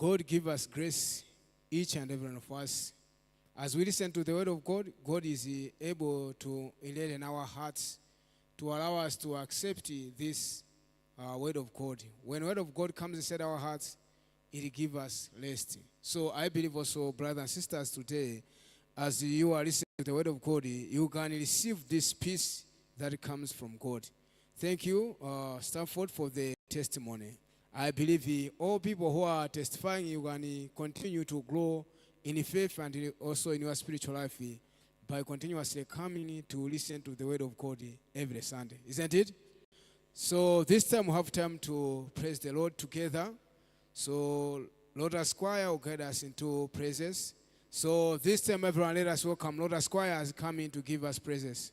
God give us grace, each and every one of us. As we listen to the word of God, God is able to enlighten our hearts to allow us to accept this word of God. When word of God comes inside our hearts, it gives us rest. So I believe also, brothers and sisters, today, as you are listening to the word of God, you can receive this peace that comes from God. Thank you, Stanford, for the testimony. I believe all people who are testifying, you can continue to grow in faith and also in your spiritual life by continuously coming to listen to the word of God every Sunday. Isn't it? So this time we have time to praise the Lord together. So Lotus Choir will guide us into praises. So this time, everyone, let us welcome Lotus Choir as coming to give us praises.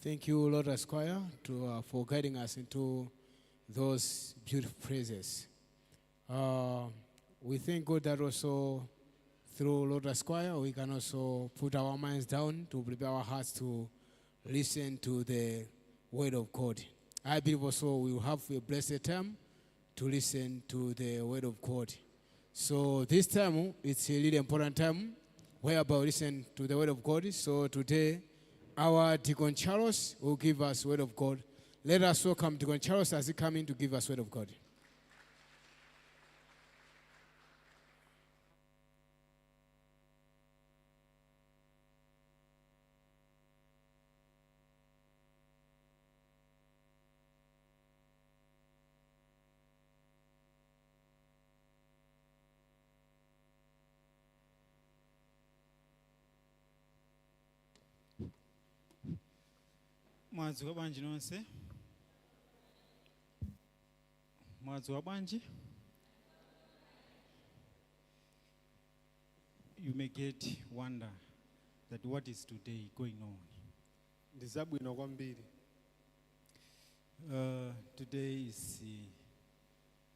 Thank you, Lotus Choir, for guiding us into those beautiful praises. We thank God that also through Lotus Choir we can also put our minds down to prepare our hearts to listen to the Word of God. I believe also we will have a blessed time to listen to the Word of God. So this time, it's a really important time whereby we listen to the Word of God. So today, our Deacon Charles will give us Word of God. Let us welcome Deacon Charles as he comes in to give us Word of God. Mwadzuka bwanji nonse? Mwadzuka bwanji? You may get wonder that what is today going on. Ndi zabwino kwambiri. Today is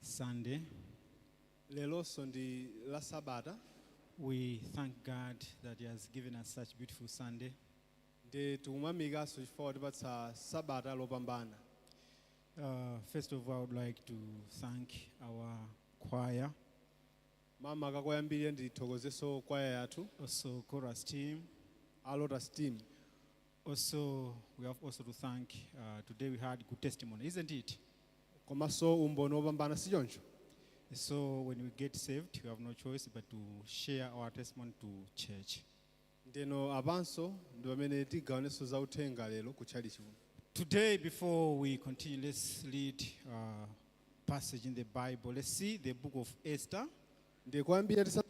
Sunday. Lelonso ndi la Sabata. We thank God that He has given us such beautiful Sunday. Ndi tikumuyamikanso chifukwa watipatsa Sabata lopambana. First of all, I would like to thank our choir, Makamaka koyambirira ndithokozenso kwaya yathu, also chorus team. A Lotus team. Also, we have also to thank, today we had good testimony, isn't it? Komanso umboni wopambana, si choncho? So when we get saved, we have no choice but to share our testimony to church. Ndeno apanso ndi pamene tigawanenso za uthenga lero ku tchalitchi kuno. Today, before we continue, let's read a passage in the Bible. Let's see the book of Esther. Ndi koyambirira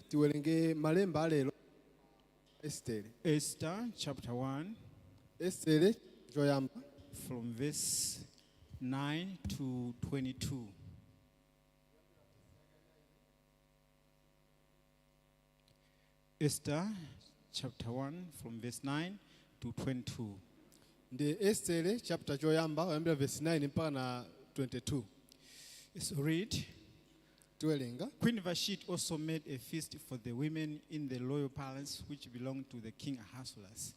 tiwerenge malemba alero, Estere. Esther chapter 1, Estere choyamba, from verse 9 to 22. Esther chapter 1, from verse 9 to 22. Ndi Estere chapter choyamba, kuyambira verse 9 mpaka na 22. Let's read. Tiwerenga. Queen Vashti also made a feast for the women in the royal palace which belonged to the king Ahasuerus.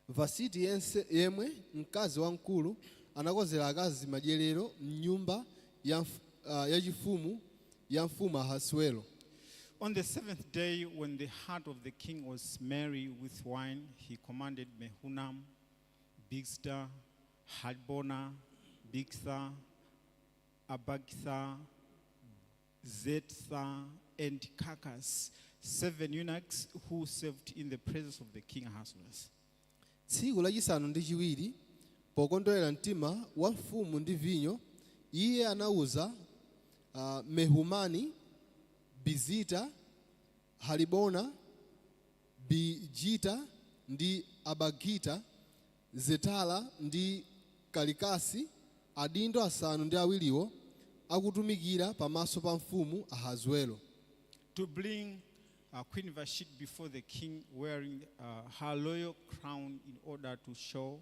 Vasiti yense yemwe mkazi wamkulu anakonzera akazi madyerero mnyumba yachifumu ya mfumu Ahasuero. On the seventh day, when the heart of the king was merry with wine, he commanded Mehuman, Biztha, Harbona, Bigtha, Abagtha, Zethar, and Carkas, seven eunuchs who served in the presence of the king Ahasuerus. Tsiku lachisanu ndi chiwiri, pokondwerera mtima wa mfumu ndi vinyo, iye anawuza Mehumani, Bizita, Halibona, Bijita ndi Abagita, Zetala ndi Kalikasi, adindo asanu ndi awiriwo akutumikira pamaso pa mfumu Ahasuero, to bring Queen Vashti before the king wearing her royal crown in order to show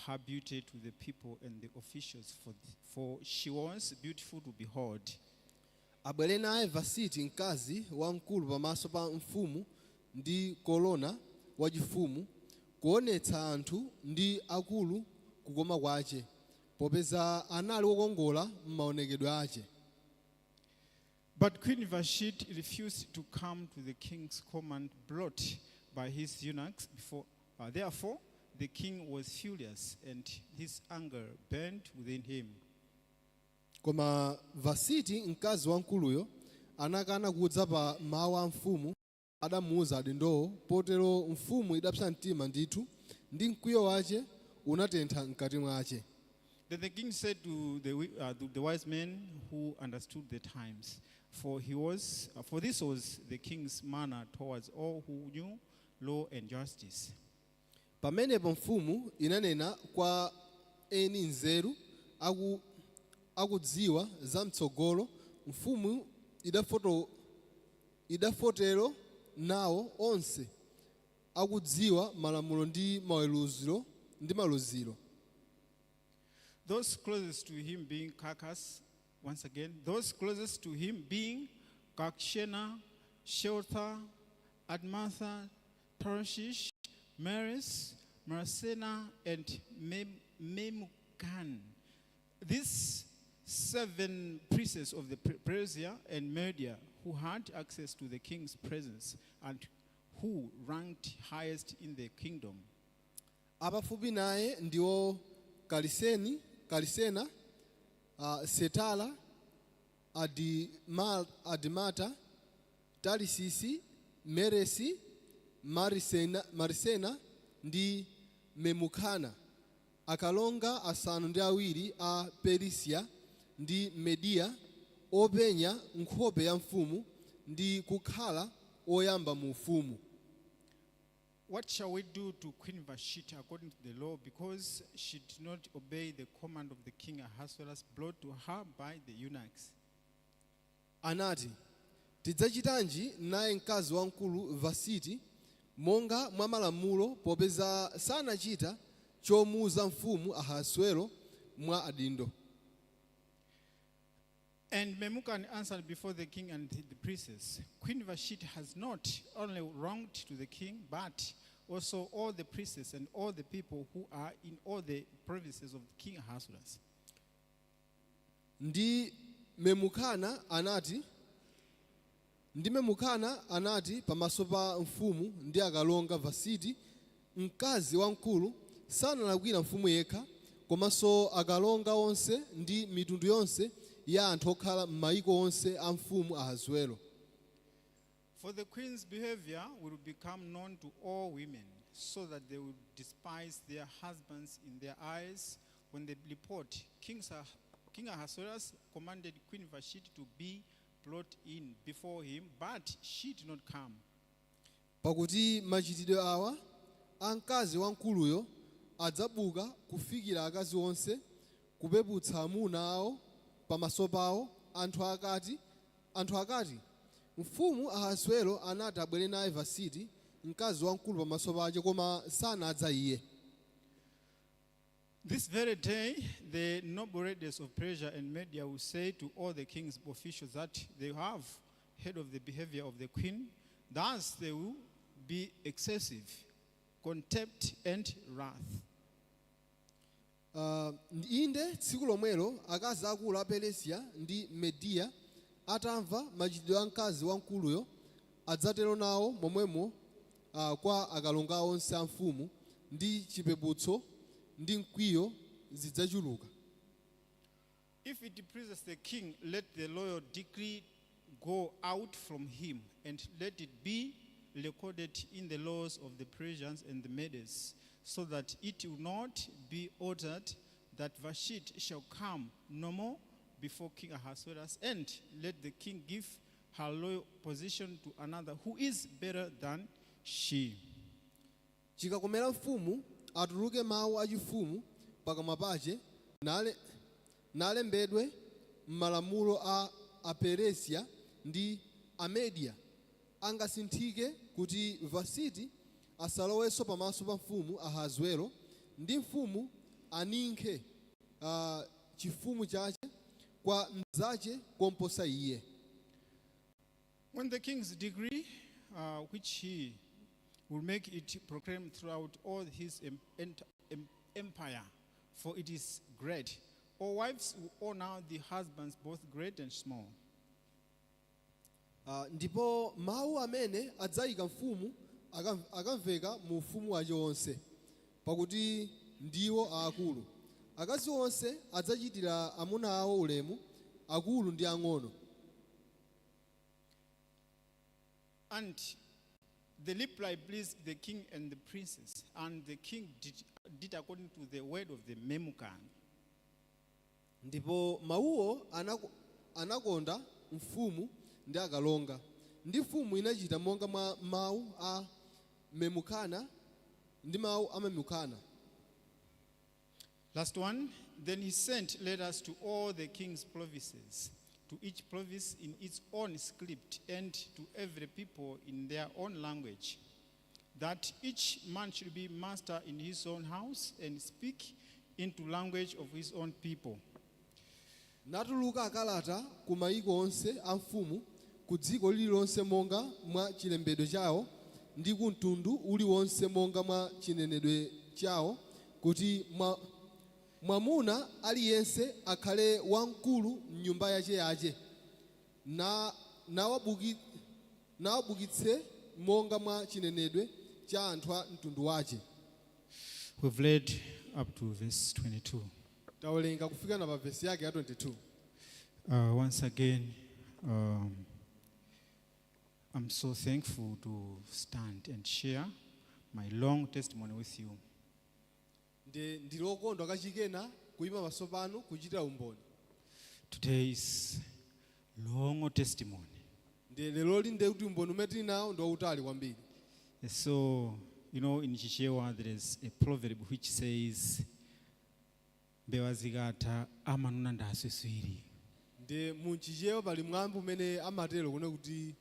her beauty to the people and the officials, for she was beautiful to behold. Abwere naye Vasiti mkazi wamkulu pamaso pa mfumu ndi kolona wachifumu, kuonetsa anthu ndi akulu kukoma kwace, popeza anali wokongola m'maonekedwe ace. But Queen Vashti refused to come to the king's command brought by his eunuchs before. Therefore, the king was furious and his anger burned within him. Koma Vasiti mkazi wamkuluyo anakana kudza pa mawu a mfumu adamuwuza adindowo. Potero mfumu idapsa mtima ndithu, ndi mkwiyo wace unatentha mkati mwace. Then the king said to the wise men who understood the times, for this was the king's manner towards all who knew law and justice. Pamenepo mfumu inanena kwa eni nzeru akudziwa zam'tsogolo. Mfumu idafotero nawo onse akudziwa malamulo ndi maweruziro. ndi maluziro. Those closest to him being Carkas, once again, those closest to him being Carshena, Shethar, Admatha, Tarshish, Meres, Marsena, and Memucan. These seven princes of the Persia and Media who had access to the king's presence and who ranked highest in the kingdom. Apafupi naye ndiwo Kaliseni, Kalisena, Setala, Adimata, Tarisisi, Meresi, Marisena ndi Memukana, akalonga asanu ndi awiri a Perisiya ndi Mediya, openya nkhope ya mfumu ndi kukhala oyamba mu ufumu. What shall we do to Queen Vashti according to the law, because she did not obey the command of the king Ahasuerus brought to her by the eunuchs? Anati, tidzachitanji naye mkazi wamkulu Vasiti monga mwa malamulo, popeza sanachita chomuuza mfumu Ahasuero mwa adindo? And Memucan answered before the king and the princes, "Queen Vashti has not only wronged to the king, but also all the princes and all the people who are in all the provinces of King Ahasuerus." Ndi Memukana anati pamaso pa mfumu ndi akalonga, Vasiti mkazi wamkulu sanalakwira mfumu yekha, komanso akalonga onse ndi mitundu yonse ya anthu okhala m'mayiko onse a mfumu Ahasuero. For the queen's behavior will become known to all women, so that they will despise their husbands in their eyes when they report, "King Ahasuerus commanded Queen Vashti to be brought in before him, but she did not come." Pakuti machitidwe awa a mkazi wamkuluyo adzabuka kufikira akazi onse kupeputsa amuna awo pamaso pawo, anthu akati, mfumu Ahasuero anati abwere naye Vasiti mkazi wamkulu pamaso pake, koma sanadza iye. This very day, the noble ladies of Persia and Media will say to all the king's officials that they have heard of the behavior of the queen. Thus, they will be excessive, contempt, and wrath. Inde tsiku lomwelo akazi akulu a Peresiya ndi Mediya atamva machitidwe a mkazi wamkuluyo adzatero nawo momwemo kwa akalonga onse a mfumu, ndi chipeputso ndi mkwiyo zidzachuluka. If it pleases the king, let the royal decree go out from him, and let it be recorded in the laws of the Persians and the Medes, so that it will not be altered, that Vashti shall come no more before King Ahasuerus, and let the king give her royal position to another who is better than she. Chikakomera mfumu, atuluke mawu achifumu pakamwa pache, nalembedwe m'malamulo a Aperesiya ndi Amediya angasinthike, kuti Vasiti asalowenso pamaso pa mfumu Ahasuero, ndi mfumu aninkhe chifumu chache kwa mnzache komposa iye. When the king's decree, which he will make it proclaimed throughout all his empire, for it is great, all wives will honor the husbands, both great and small. Ndipo mawu amene adzayika mfumu akamveka mu ufumu wace wonse, pakuti ndiwo aakulu, akazi onse adzachitira amuna awo ulemu, akulu ndi ang'ono. And the reply pleased the king and the princes, and the king did according to the word of the Memucan. Ndipo mawuwo anakonda mfumu ndi akalonga, ndi mfumu inachita monga mwa mawu a Memukana ndi mawu a Memukana. Last one. Then he sent letters to all the king's provinces, to each province in its own script, and to every people in their own language. That each man should be master in his own house and speak into language of his own people. Natuluka akalata ku mayiko onse a mfumu, ku dziko lililonse monga mwa chilembedwe chawo, ndi ku mtundu uliwonse monga mwa chinenedwe chawo, kuti mwamuna aliyense akhale wamkulu m'nyumba yacheyache, na nawabukitse monga mwa chinenedwe cha anthu a mtundu wache. We've read up to verse 22. Tawerenga kufika na pa vesi yake ya 22. Once again, I'm so thankful to stand and share my long testimony with you. Ndi ndilokondwa kachikena kuyima maso pano kuchitira umboni. Today is long testimony. Ndi leroli ndiye kuti umboni umene tili nawo ndi wautali kwambiri. So, in Chichewa there is a proverb which says, "Mbewa zikatha amanuna ndi aswiswiri." Ndi munchichewa pali mwambi umene amatero kune kuti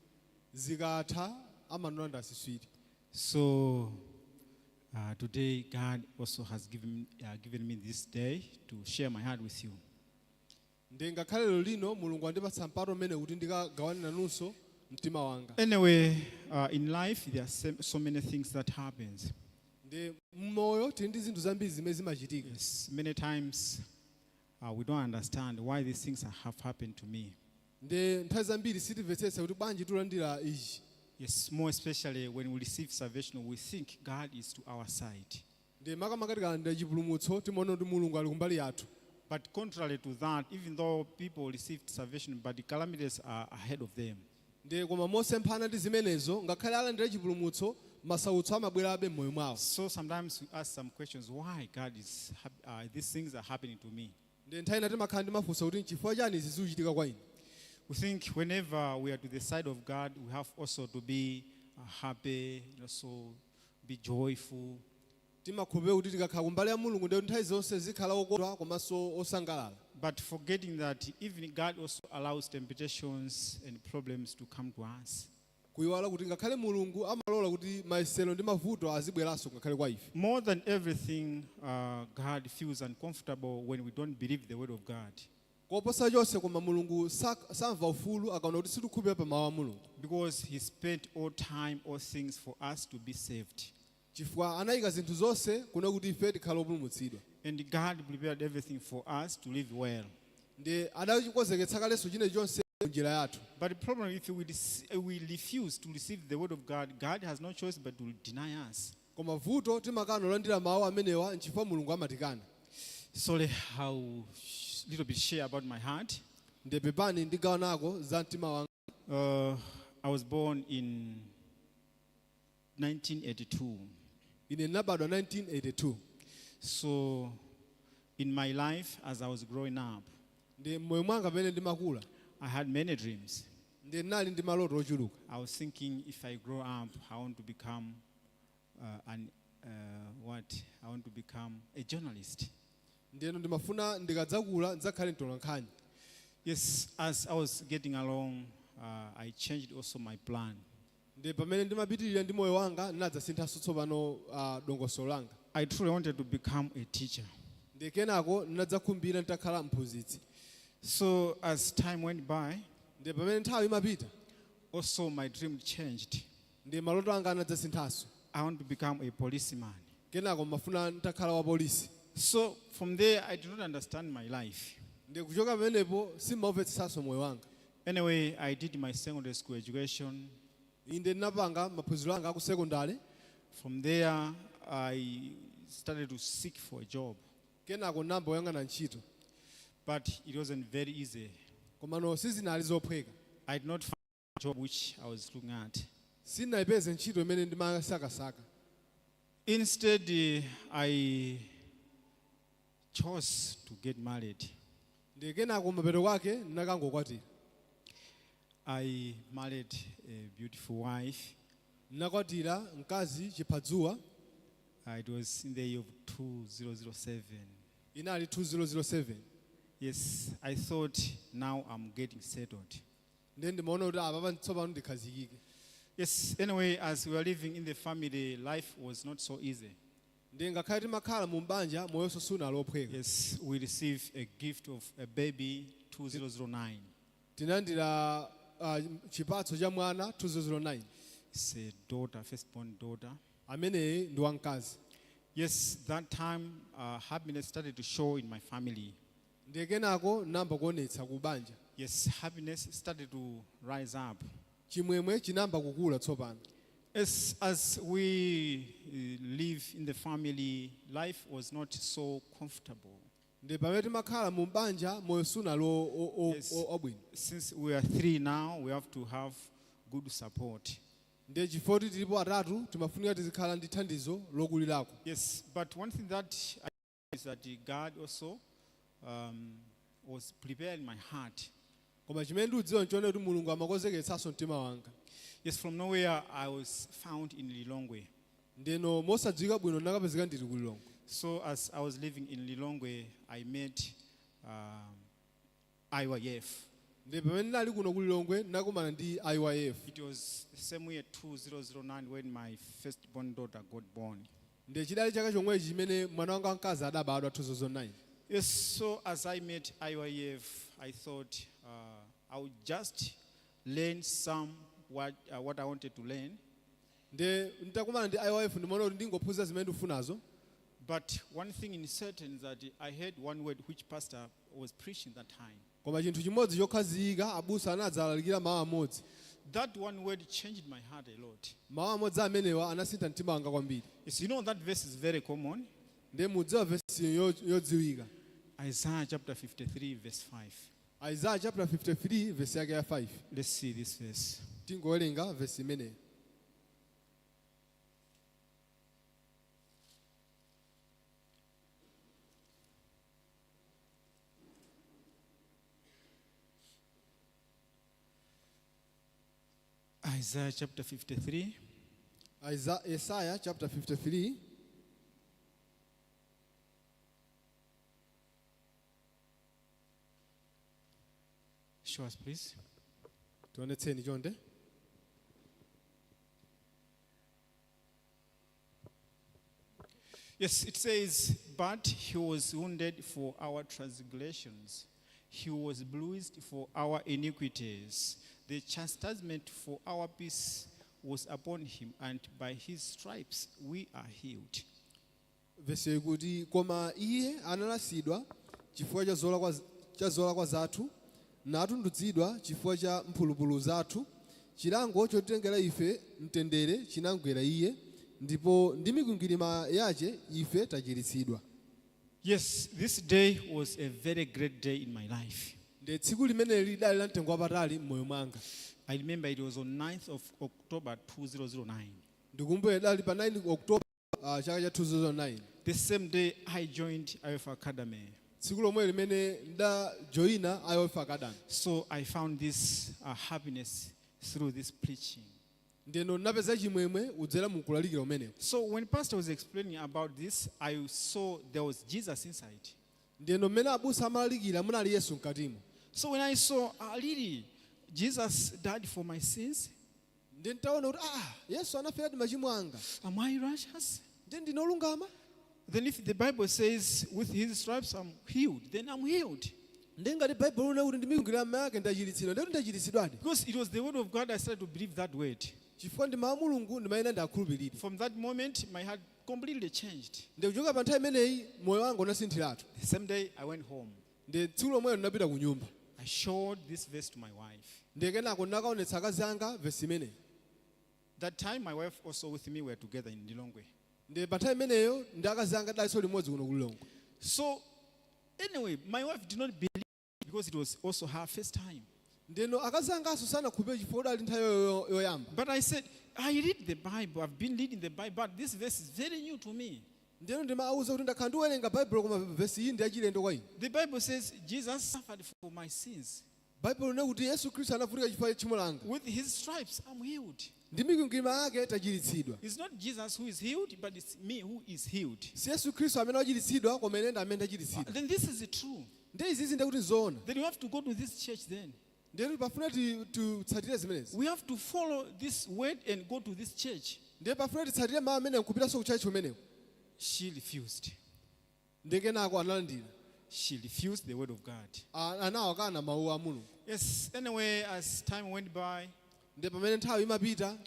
zikatha amanuna ndi asiswiri. So, today God also has given me this day to share my heart with you. Ndi ngakhale lero lino Mulungu andipatsa mpata umene kuti ndikagawane nanunso mtima wanga. Anyway, in life there are so many things that happens. Ndi mmoyo tili ndi zinthu zambiri zimene zimachitika. Yes, many times we don't understand why these things have happened to me. Ndi nthawi zambiri sitimvetsetsa kuti bwanji tulandira ichi. Yes, more especially when we receive salvation, we think God is to our side. Ndi makamaka tikalandira chipulumutso timaona kuti Mulungu ali kumbali yathu. But contrary to that, even though people received salvation, but the calamities are ahead of them. Ndi koma mosemphana ndi zimenezo, ngakhale alandira chipulumutso, masautso amabwerabe m'moyo mwawo. So sometimes we ask some questions: why God is these things are happening to me? Ndi nthawi ina timakhala ndi mafunso kuti nchifukwa chani izi zikuchitika kwa ine. We think whenever we are to the side of God, we have also to be happy, also be joyful. Timakhulupirira kuti tikakhala kumbali ya Mulungu ndiye nthawi zonse zikhala okondwa komanso osangalala. But forgetting that even God also allows temptations and problems to come to us. Kuyiwala kuti ngakhale Mulungu amalola kuti mayesero ndi mavuto azibweranso ngakhale kwa ife. More than everything, God feels uncomfortable when we don't believe the word of God. Koposa chonse koma Mulungu samva ufulu akaona kuti sitikhulupirira pa mawu a Mulungu. Because he spent all time, all things for us to be saved. Chifukwa anayika zinthu zonse kuna kuti ife tikhale opulumutsidwa. And God prepared everything for us to live well. Ndi adachikonzeketsa kalenso chilichonse njira yathu. But the problem, if we refuse to receive the word of God, God has no choice but to deny us. Koma vuto timakana kulandira mawu amenewa nchifukwa Mulungu amatikana. Sorry, I'll little bit share about my heart. Ndi pepani ndigawanako za mtima wanga. I was born in 1982. Ine ndinabadwa 1982. So, in my life, as I was growing up, Ndi mmoyo mwanga pamene ndimakula, I had many dreams. ndi ndinali ndi maloto ochuluka. I was thinking, if I grow up, I want to become an what? I want to become a journalist. Ndiyeno ndimafuna ndikadzakula ndidzakhale mtolankhani. Yes, as I was getting along, I changed also my plan. Ndi pamene ndimapitirira ndi moyo wanga ndinadzasinthanso tsopano dongosolo langa. I truly wanted to become a teacher. Ndi kenako ndinadzakhumbira nditakhala mphunzitsi. So as time went by, Ndi pamene nthawi imapita, also my dream changed. ndi maloto anga anadzasinthanso. I want to become a policeman. Kenako ndimafuna nditakhala wa polisi. So from there, I did not understand my life. Ndi kuchoka pamenepo simmaumvetsetsanso moyo wanga. Anyway, I did my secondary school education. Inde ndinapanga maphunziro anga aku sekondari. From there, I started to seek for a job. Kenako ndinayamba kuyang'ana ntchito. But it wasn't very easy. Komano sizinali zophweka. I did not find a job which I was looking at. Sindinayipeze ntchito imene ndimasakasaka. Instead, I chose to get married. Ndi kenako mapeto kwake ndinakangokwatira. I married a beautiful wife. Ndinakwatira mkazi chiphadzuwa. It was in the year of 2007. Inali 2007. Yes, I thought now I'm getting settled. Ndiye ndimaona kuti apa tsopano ndikhazikike. Yes, anyway, as we were living in the family, life was not so easy. Ndi ngakhale timakhala mu banja moyonso sunali ophweka. Yes, we received a gift of a baby 2009. Tinalandira chipatso cha mwana 2009. It's a daughter, firstborn daughter. Ameneyi ndi wamkazi. Yes, that time happiness started to show in my family. Ndiye kenako namba kuonetsa ku banja. Yes, happiness started to rise up. Chimwemwe chinamba kukula tsopano. As we live in the family, life was not so comfortable. Ndi pamene timakhala mu banja moyo sunali Yes. wabwino. Since we are three now, we have to have good support. Ndiye chifukwa kuti tilipo atatu timafunika tizikhala ndi thandizo lokulirako. Yes, but one thing that I is that God also was preparing my heart. Koma chimene ndikudziwa nchone kuti Mulungu amakonzeketsanso mtima wanga. Yes, from nowhere I was found in Lilongwe. Ndeno mosadziwika bwino ndinakapezeka ndili ku Lilongwe. So as I was living in Lilongwe, I met IYF. Ndi pamene ndinali kuno ku Lilongwe ndinakumana ndi IYF. It was the same year 2009 when my firstborn daughter got born. Ndi chidali chaka chomwechi chimene mwana wanga wamkazi adabadwa 2009. Yes, so as I met IYF, I thought I would just learn some what I wanted to learn. Ndi nditakumana ndi IYF ndimaona kuti ndingophunzira zimene ndikufunazo. But one thing in certain is that I heard one word which pastor was preaching that time. Koma chinthu chimodzi chokhazikika abusa anadzalalikira mawu amodzi. That one word changed my heart a lot. Mawu amodzi amenewa anasintha mtima wanga kwambiri. Yes, you know that verse is very common. Ndiye mudziwa vesi yodziwika. Isaiah chapter 53, verse 5. Isaiah chapter 53 vesi yake ya 5. Let's see this verse. Tingowerenga vesi imeneyi. Isaiah chapter 53, Isaiah chapter 53 Show us, please. Tionetseni chonde. Yes, it says, "But he was wounded for our transgressions, he was bruised for our iniquities. The chastisement for our peace was upon him, and by his stripes we are healed." Vesi ikuti koma iye analasidwa chifukwa cha zolakwa zathu natundudzidwa chifukwa cha mphulupulu zathu chilango chotitengera ife mtendere chinamgwera iye ndipo ndi mikwingwirima yache ife tachiritsidwa. Yes, this day was a very great day in my life. Ndi tsiku limeneli lidali la mtengo wapatali m'moyo mwanga. I remember it was on 9th of October 2009. Ndikumbukira lidali pa 9 October chaka cha 2009. The same day I joined IYF Academy. Tsiku lomwe limene ndajoyina IYF Academy. So I found this happiness through this preaching. Ndeno ndinapeza chimwemwe udzera mu kulalikira umenewu. So when pastor was explaining about this, I saw there was Jesus inside. Ndeno mmene abusa amalalikira munali Yesu mkatimo. So when I saw, really, Jesus died for my sins, Ndi ntaona kuti Yesu anafera machimo anga. Am I righteous? Ndi ndinolungama? Then if the Bible says with his stripes I'm healed, then I'm healed. Ndi ngati Baibulo lina kuti ndi mikwingwirima yake ndachiritsidwa, ndiye kuti ndachiritsidwadi. Because it was the word of God, I started to believe that word. Chifukwa ndi mawu a Mulungu ndimayena ndakhulupirira. From that moment, my heart completely changed. Ndi kuchoka pa nthawi imeneyi moyo wanga unasinthiratu. The same day I went home. Ndi tsiku lomwelo ndinapita ku nyumba. I showed this verse to my wife. Ndi kenako ndinakaonetsa akazi anga vesi imeneyi. That time my wife also with me were together in Lilongwe. Ndi pa nthawi imeneyo ndi akazi anga dalinso limodzi kuno ku Lilongwe. So anyway, my wife did not believe because it was also her first time. Ndeno akazi anganso sanakhulupirire chifukwa idali nthawi yoyamba. But I said, I read the Bible, I've been reading the Bible, but this verse is very new to me. Ndeno ndimawuza kuti ndakhala ndikuwerenga Baibulo koma vesi iyi ndi yachilendo kwa ine. The Bible says Jesus suffered for my sins. Baibulo linena kuti Yesu Khristu anavutika chifukwa cha tchimo langa. With his stripes I'm healed. Ndi mikwingwirima yake tachiritsidwa. It's not Jesus who is healed, but it's me who is healed. Si Yesu Khristu amene wachiritsidwa koma ine ndi amene ndachiritsidwa. Then this is true. Ndi izizi ndiye kuti zoona. Then you have to go to this church then. Ndiye pafuna titsatire zimenezi. We have to follow this word and go to this church. Ndiye pafuna titsatire mawu amene nkupitanso ku church kumeneko. She refused. Ndiye kenako analandira. She refused the word of God. Anawakana mawu a Mulungu. Yes, anyway, as time went by, Ndiye pamene nthawi imapita,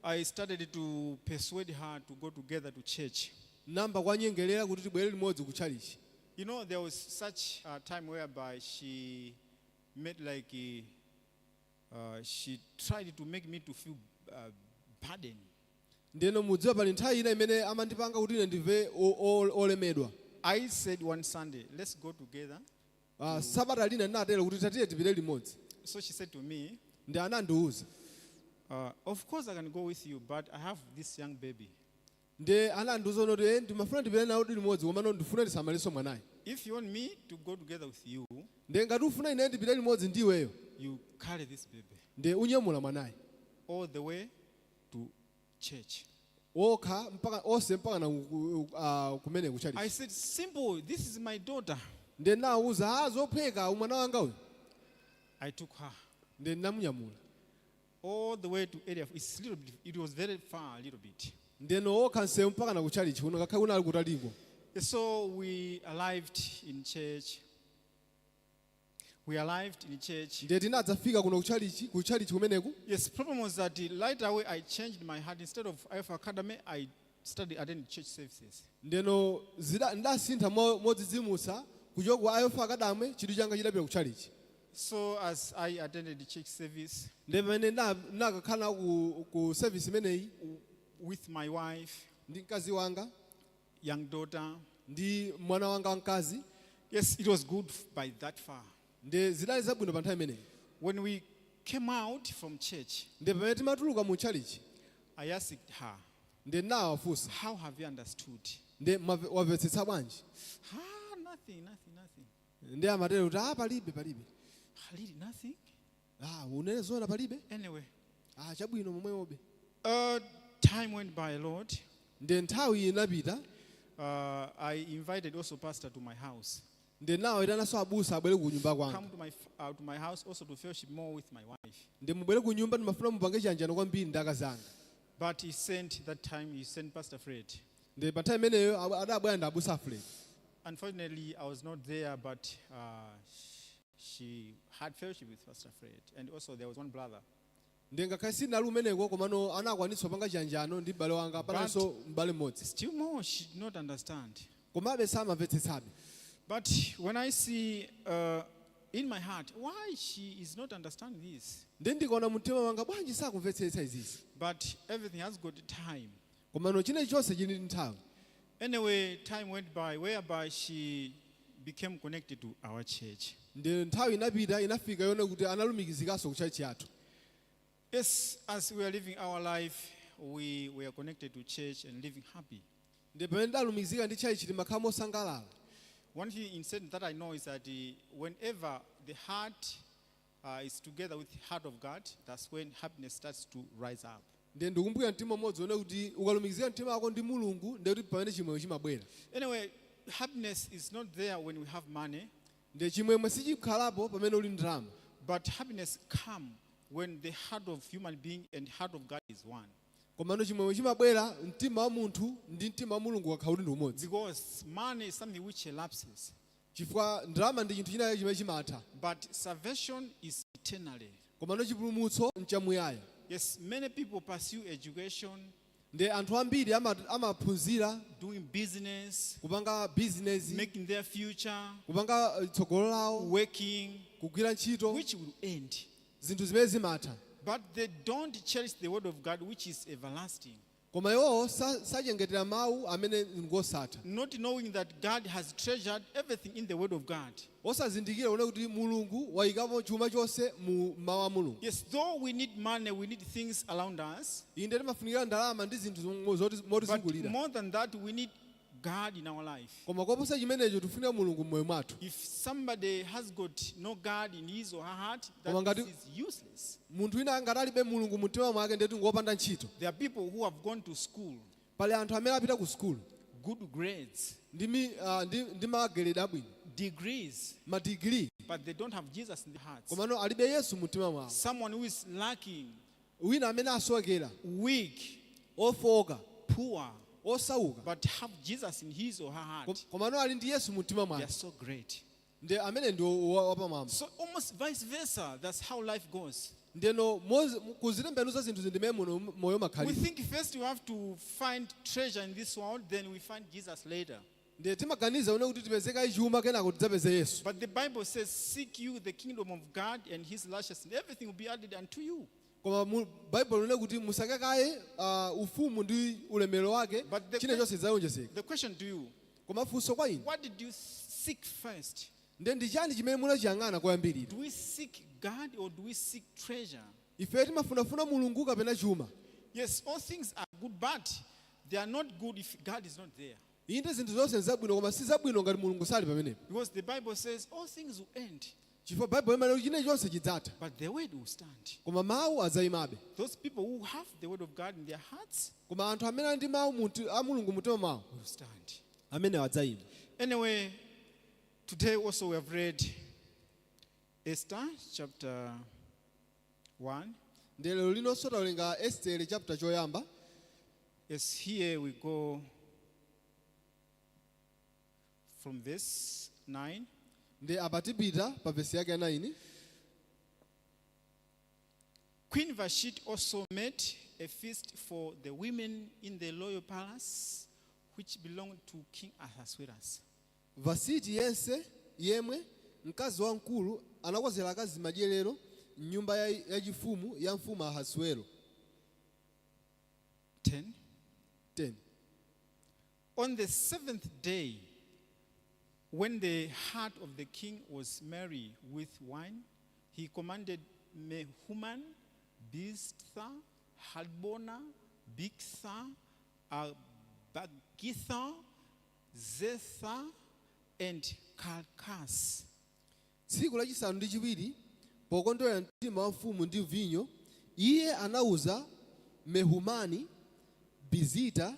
I started to persuade her to go together to church. Nayamba kuwanyengerera kuti tibwere limodzi ku chalichi. There was such a time whereby she made like a, she tried to make me to feel burdened. Ndiyeno mudziwa pali nthawi ina imene amandipanga kuti ine ndimve olemedwa. I said one Sunday, "Let's go together." Sabata lina ndinatero kuti tatiye tipite limodzi. So she said to me, Ndi anandiwuza, "Of course I can go with you, but I have this young baby. Ndi anandiwuza kuti, "Ndimafuna ndipite nawo limodzi komano ndifuna ndisamaliso mwanayi. If you want me to go together with you, Ndi ngati ufuna ine ndipite limodzi ndi iweyo, you carry this baby ndi unyamula mwanayi all the way to church." wokha mpaka onse mpaka na kumene I ku chalichi." said, "Simple, this is my daughter." Ndi ndinawuza, "Ah, zophweka, mwana wanga uyu." I took her Ndi ndinamunyamula all the way to area. It's a little bit, it was very far, a little bit. Ndeno wokha msewu mpaka na ku chalichi kuno ngakhale kunali kutaliko. So we arrived in church. We arrived in church. Ndiye tinadzafika kuno ku chalichi kumeneku. Yes, problem was that right away I changed my heart. Instead of IF Academy, I started attending church services. Ndeno ndasintha modzidzimutsa kuchoka ku IF Academy, chidwi changa chidapita ku chalichi. So as I attended the church service Ndiye pamene ndakakhala ku service imeneyi with my wife, ndi mkazi wanga, young daughter, ndi mwana wanga wamkazi, yes, it was good by that far. Ndi zidali zabwino pa nthawi imeneyi. When we came out from church, Ndi pamene timatuluka mu chalichi, I asked her, ndi ndinawafunsa, "How have you understood?" "Ndi wamvetsetsa bwanji?" "Ah, nothing, nothing, nothing." Ndi amatero kuti, "Ah, palibe, palibe." "Ah, really, nothing?" "Ah, unene zoona, palibe?" Anyway, "Ah, chabwino, momwemobe." Time went by a lot. Ndi nthawi inapita. I invited also pastor to my house. Ndi nawayitananso abusa abwere ku nyumba kwanga. Come to my house also to fellowship more with my wife. Ndi mubwere ku nyumba, ndimafuna mupange chiyanjano kwambiri ndi akazi anga. But he sent that time, he sent Pastor Fred. Ndi pa nthawi imeneyo adabwera ndi abusa Fred. Unfortunately, I was not there, but she had fellowship with Pastor Fred. And also there was one brother. Ndi ngakhale sindinali umeneko, komano anakwanitsa kupanga chiyanjano ndi m'bale wanga, pananso m'bale mmodzi. Still more, she did not understand. Komabe samamvetsetsabe. But when I see in my heart why she is not understanding this, Ndi ndikaona mtima wanga bwanji sakumvetsetsa izizi, but everything has got time. Komano chilichonse chili ndi nthawi. Anyway, time went by whereby she became connected to our church. Ndi nthawi inapita, inafika yone kuti analumikizikanso ku church yathu. Yes, as we are living our life, we were connected to church and living happy. Ndi pamene ndalumikizika ndi church timakhala mosangalala. One thing instead that I know is that whenever the heart is together with the heart of God, that's when happiness starts to rise up. Ndi ndikumbukira mtima umodzi one kuti ukalumikizika mtima wako ndi Mulungu, ndi kuti pamene chimwemwe chimabwera. Anyway, happiness is not there when we have money, Ndi chimwemwe sichikhalapo pamene uli ndalama, but happiness comes when the heart of human being and heart of God is one. Komano chimwemwe chimabwera mtima wa munthu ndi mtima wa Mulungu wakhala kuti ndi umodzi. Because money is something which elapses, Chifukwa ndalama ndi chinthu china chimene chimatha, but salvation is eternally. Komano chipulumutso nchamuyaya. Yes, many people pursue education, Ndi anthu ambiri amaphunzira, doing business, kupanga bizinesi, making their future, kupanga tsogolo lawo, working, kugwira ntchito, which will end. Zinthu zimene zimatha. But they don't cherish the word of God, which is everlasting. Koma iwowo sachengetera mawu amene ngosatha. Not knowing that God has treasured everything in the word of God. Osazindikira kuona kuti Mulungu wayikapo chuma chonse mu mawu a Mulungu. Yes, though we need money, we need things around us. Inde timafunikira ndalama ndi zinthu But motizungulira, more than that, we need God in our life. Koma koposa chimenecho tifunika Mulungu m'moyo mwathu. If somebody has got no God in his or her heart, Koma that ngati is useless. munthu wina angati alibe Mulungu mumtima mwake, ndeti ngopanda ntchito. There are people who have gone to school, Pali anthu amene apita ku sukulu, good grades, ndi magrade abwino, degrees, madigiri, but they don't have Jesus in their hearts. Komano alibe Yesu mumtima mwawo. Someone who is lacking, Wina amene asowekera, weak, ofoka, poor, osauka, but have Jesus in his or her heart. Komano ali ndi Yesu mumtima They mwake. are so great. Ndi amene ndi wapamwamba. So almost vice versa. That's how life goes. Ndeno kuzitembenuza zinthu zindimene muno moyo We makhalira. think first we have to find treasure in this world, then we find Jesus later. Ndiye timaganiza une kuti tipezeka chuma kenako tidzapeze Yesu. But the Bible says, "Seek you the kingdom of God and his righteousness, and everything will be added unto you." Koma mu Baibulo lune kuti musakakaye ufumu ndi ulemerero wake, But china chonse chidzawonjezeka. The question to you, Koma funso kwa inu, what did you seek first? ndiye ndi chani chimene munachiyang'ana koyambirira? Do we seek God or do we seek treasure? Ife timafunafuna Mulungu kapena chuma? Yes, all things are good, but they are not good if God is not there. Inde, zinthu zonse nzabwino, koma si zabwino ngati Mulungu sali pamenepo. Because the Bible says all things will end, Chifukwa Baibulo imanena kuti china chonse chidzatha, but the word will stand. koma mawu adzayimabe. Those people who have the word of God in their hearts Koma anthu amene ali ndi mawu a Mulungu mumtima mwawo, will stand. amenewo adzayima. Anyway, today also we have read Esther chapter 1. Ndiye lero linonso tawerenga Estere chapter choyamba. Yes, here we go from verse 9. Ndi apa tipita pa vesi yake ya 9. Queen Vashti also made a feast for the women in the royal palace, which belonged to King Ahasuerus. Vasiti yense yemwe mkazi wamkulu anakonzera akazi madyerero mnyumba yachifumu ya mfumu Ahasuero. 10. 10. On the seventh day, when the heart of the king was merry with wine, he commanded Mehuman, Biztha, Harbona, Bigtha, Abagitha, Zethar, and Carkas. Tsiku lachisanu ndi chiwiri, pokondwera mtima wa mfumu ndi vinyo, iye anawuza Mehumani, Bizita,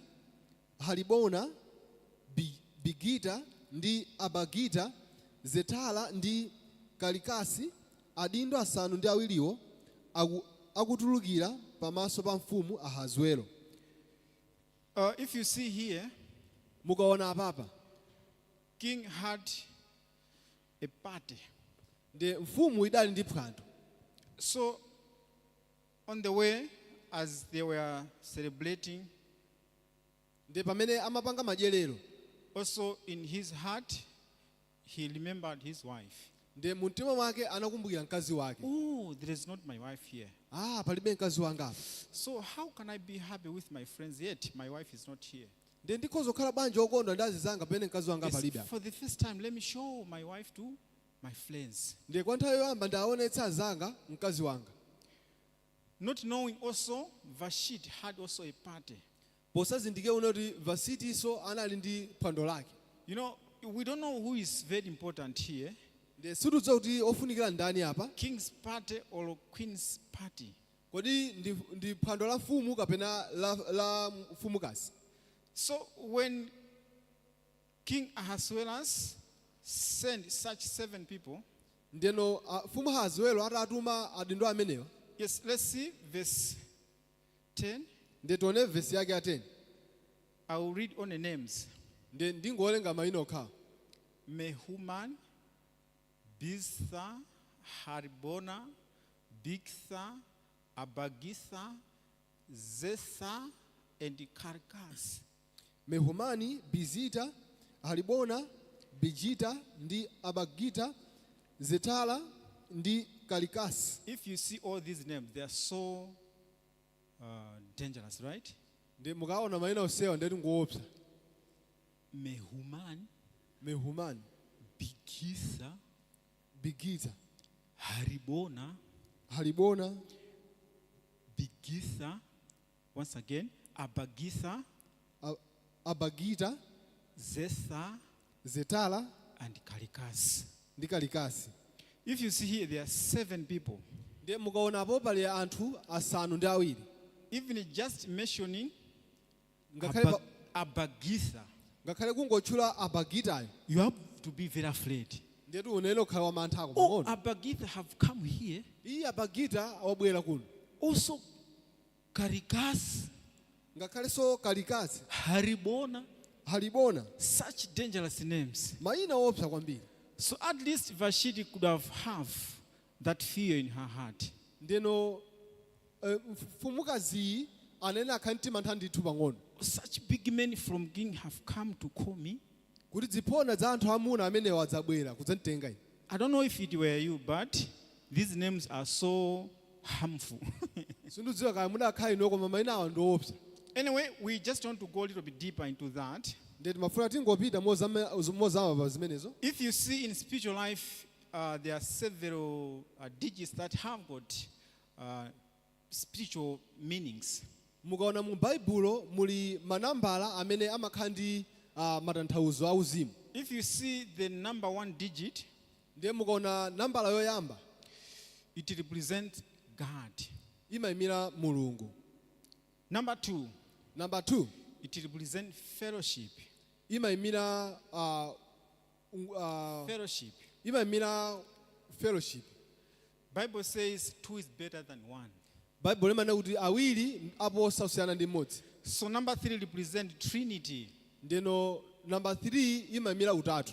Halibona, Bigita ndi Abagita, Zetala ndi Kalikasi, adindo asanu ndi awiriwo akutulukira pamaso pa mfumu Ahasuero. If you see here, Mukaona apapa, king had a party. Ndi mfumu idali ndi phwando. So, on the way, as they were celebrating, Ndi pamene amapanga madyerero, also in his heart, he remembered his wife. Ndi mumtima mwake anakumbukira mkazi wake. Oh, there is not my wife here. Ah, palibe mkazi wanga apa. So, how can I be happy with my friends yet my wife is not here? Ndi ndikhoza kukhala bwanji okondwa ndi azinzanga pamene mkazi wanga Yes, palibe apa? for the first time, let me show my wife to my friends. Ndiye kwa nthawi yoyamba ndaonetsa anzanga mkazi wanga. Not knowing also, Vashti had also a party. Posazindikira une kuti Vasitinso anali ndi phwando lake. We don't know who is very important here, Ndiye sitidziwa kuti ofunikira ndani apa. king's party or queen's party. Kodi ndi phwando la mfumu kapena la mfumukazi? So when King Ahasuerus sent such seven people, Ndeno mfumu Ahasuero atatuma adindo amenewa, yes, let's see verse 10. Ndiye tione vesi yake ya 10. I will read on the names. Ndiye ndingowerenga mayina okhawa. Mehuman, Biztha, Harbona, Bigtha, Abagitha, Zethar, and Carkas. Mehumani, Bizita, Halibona, Bijita ndi Abagita, Zetala ndi Kalikasi. If you see all these names, they are so dangerous, right? Ndi mukaona mayina onsewa ndeti ngoopsa. Mehuman, Mehumani, Bigitha, Bigita, Haribona, Halibona, Bigitha, once again, Abagitha, Abagita, Zethar, Zetala and Kalikas. Ndi Kalikasi. If you see here, there are seven people. Ndiye mukaonapo pali anthu asanu ndi awiri. Even just mentioning Ngakhale Abagitha, ngakhale kungotchula Abagitayo, you have to be very afraid. Ndetu unene ukhala wamantha ako Oh, pang'ono. Abagitha have come here. Iye Abagita wabwera kuno. Also, Karikas, Ngakhalenso Kalikasi, Haribona, Halibona, such dangerous names. Mayina opsa kwambiri. So at least Vashti could have that fear in her heart. Ndeno mfumukaziyi anene akhale ndi mantha ndithu pang'ono. Such big men from king have come to call me. Kuti ziphona za anthu amuna amenewa adzabwera kudzanditenga ine. I don't know if it were you, but these names are so harmful. Sindidziwa kaya mudakhala ino koma mayina awa ndi owopsa. Anyway, we just want to go a little bit deeper into that. Ndiye timafuna tingopita mozama pa zimenezo. If you see in spiritual life, there are several digits that have got spiritual meanings. Mukaona mu Baibulo muli manambala amene amakhala ndi matanthauzo auzimu. If you see the number one digit, Ndiye mukaona nambala yoyamba, it represents God. Imayimira Mulungu. Number two, Namba 2, it represents fellowship. Imayimira Fellowship. Imayimira fellowship. Bible says two is better than one. Baibulo imanena kuti awiri aposa kusiyana ndi mmodzi. So number three represents Trinity. Ndeno namba 3 imayimira utatu.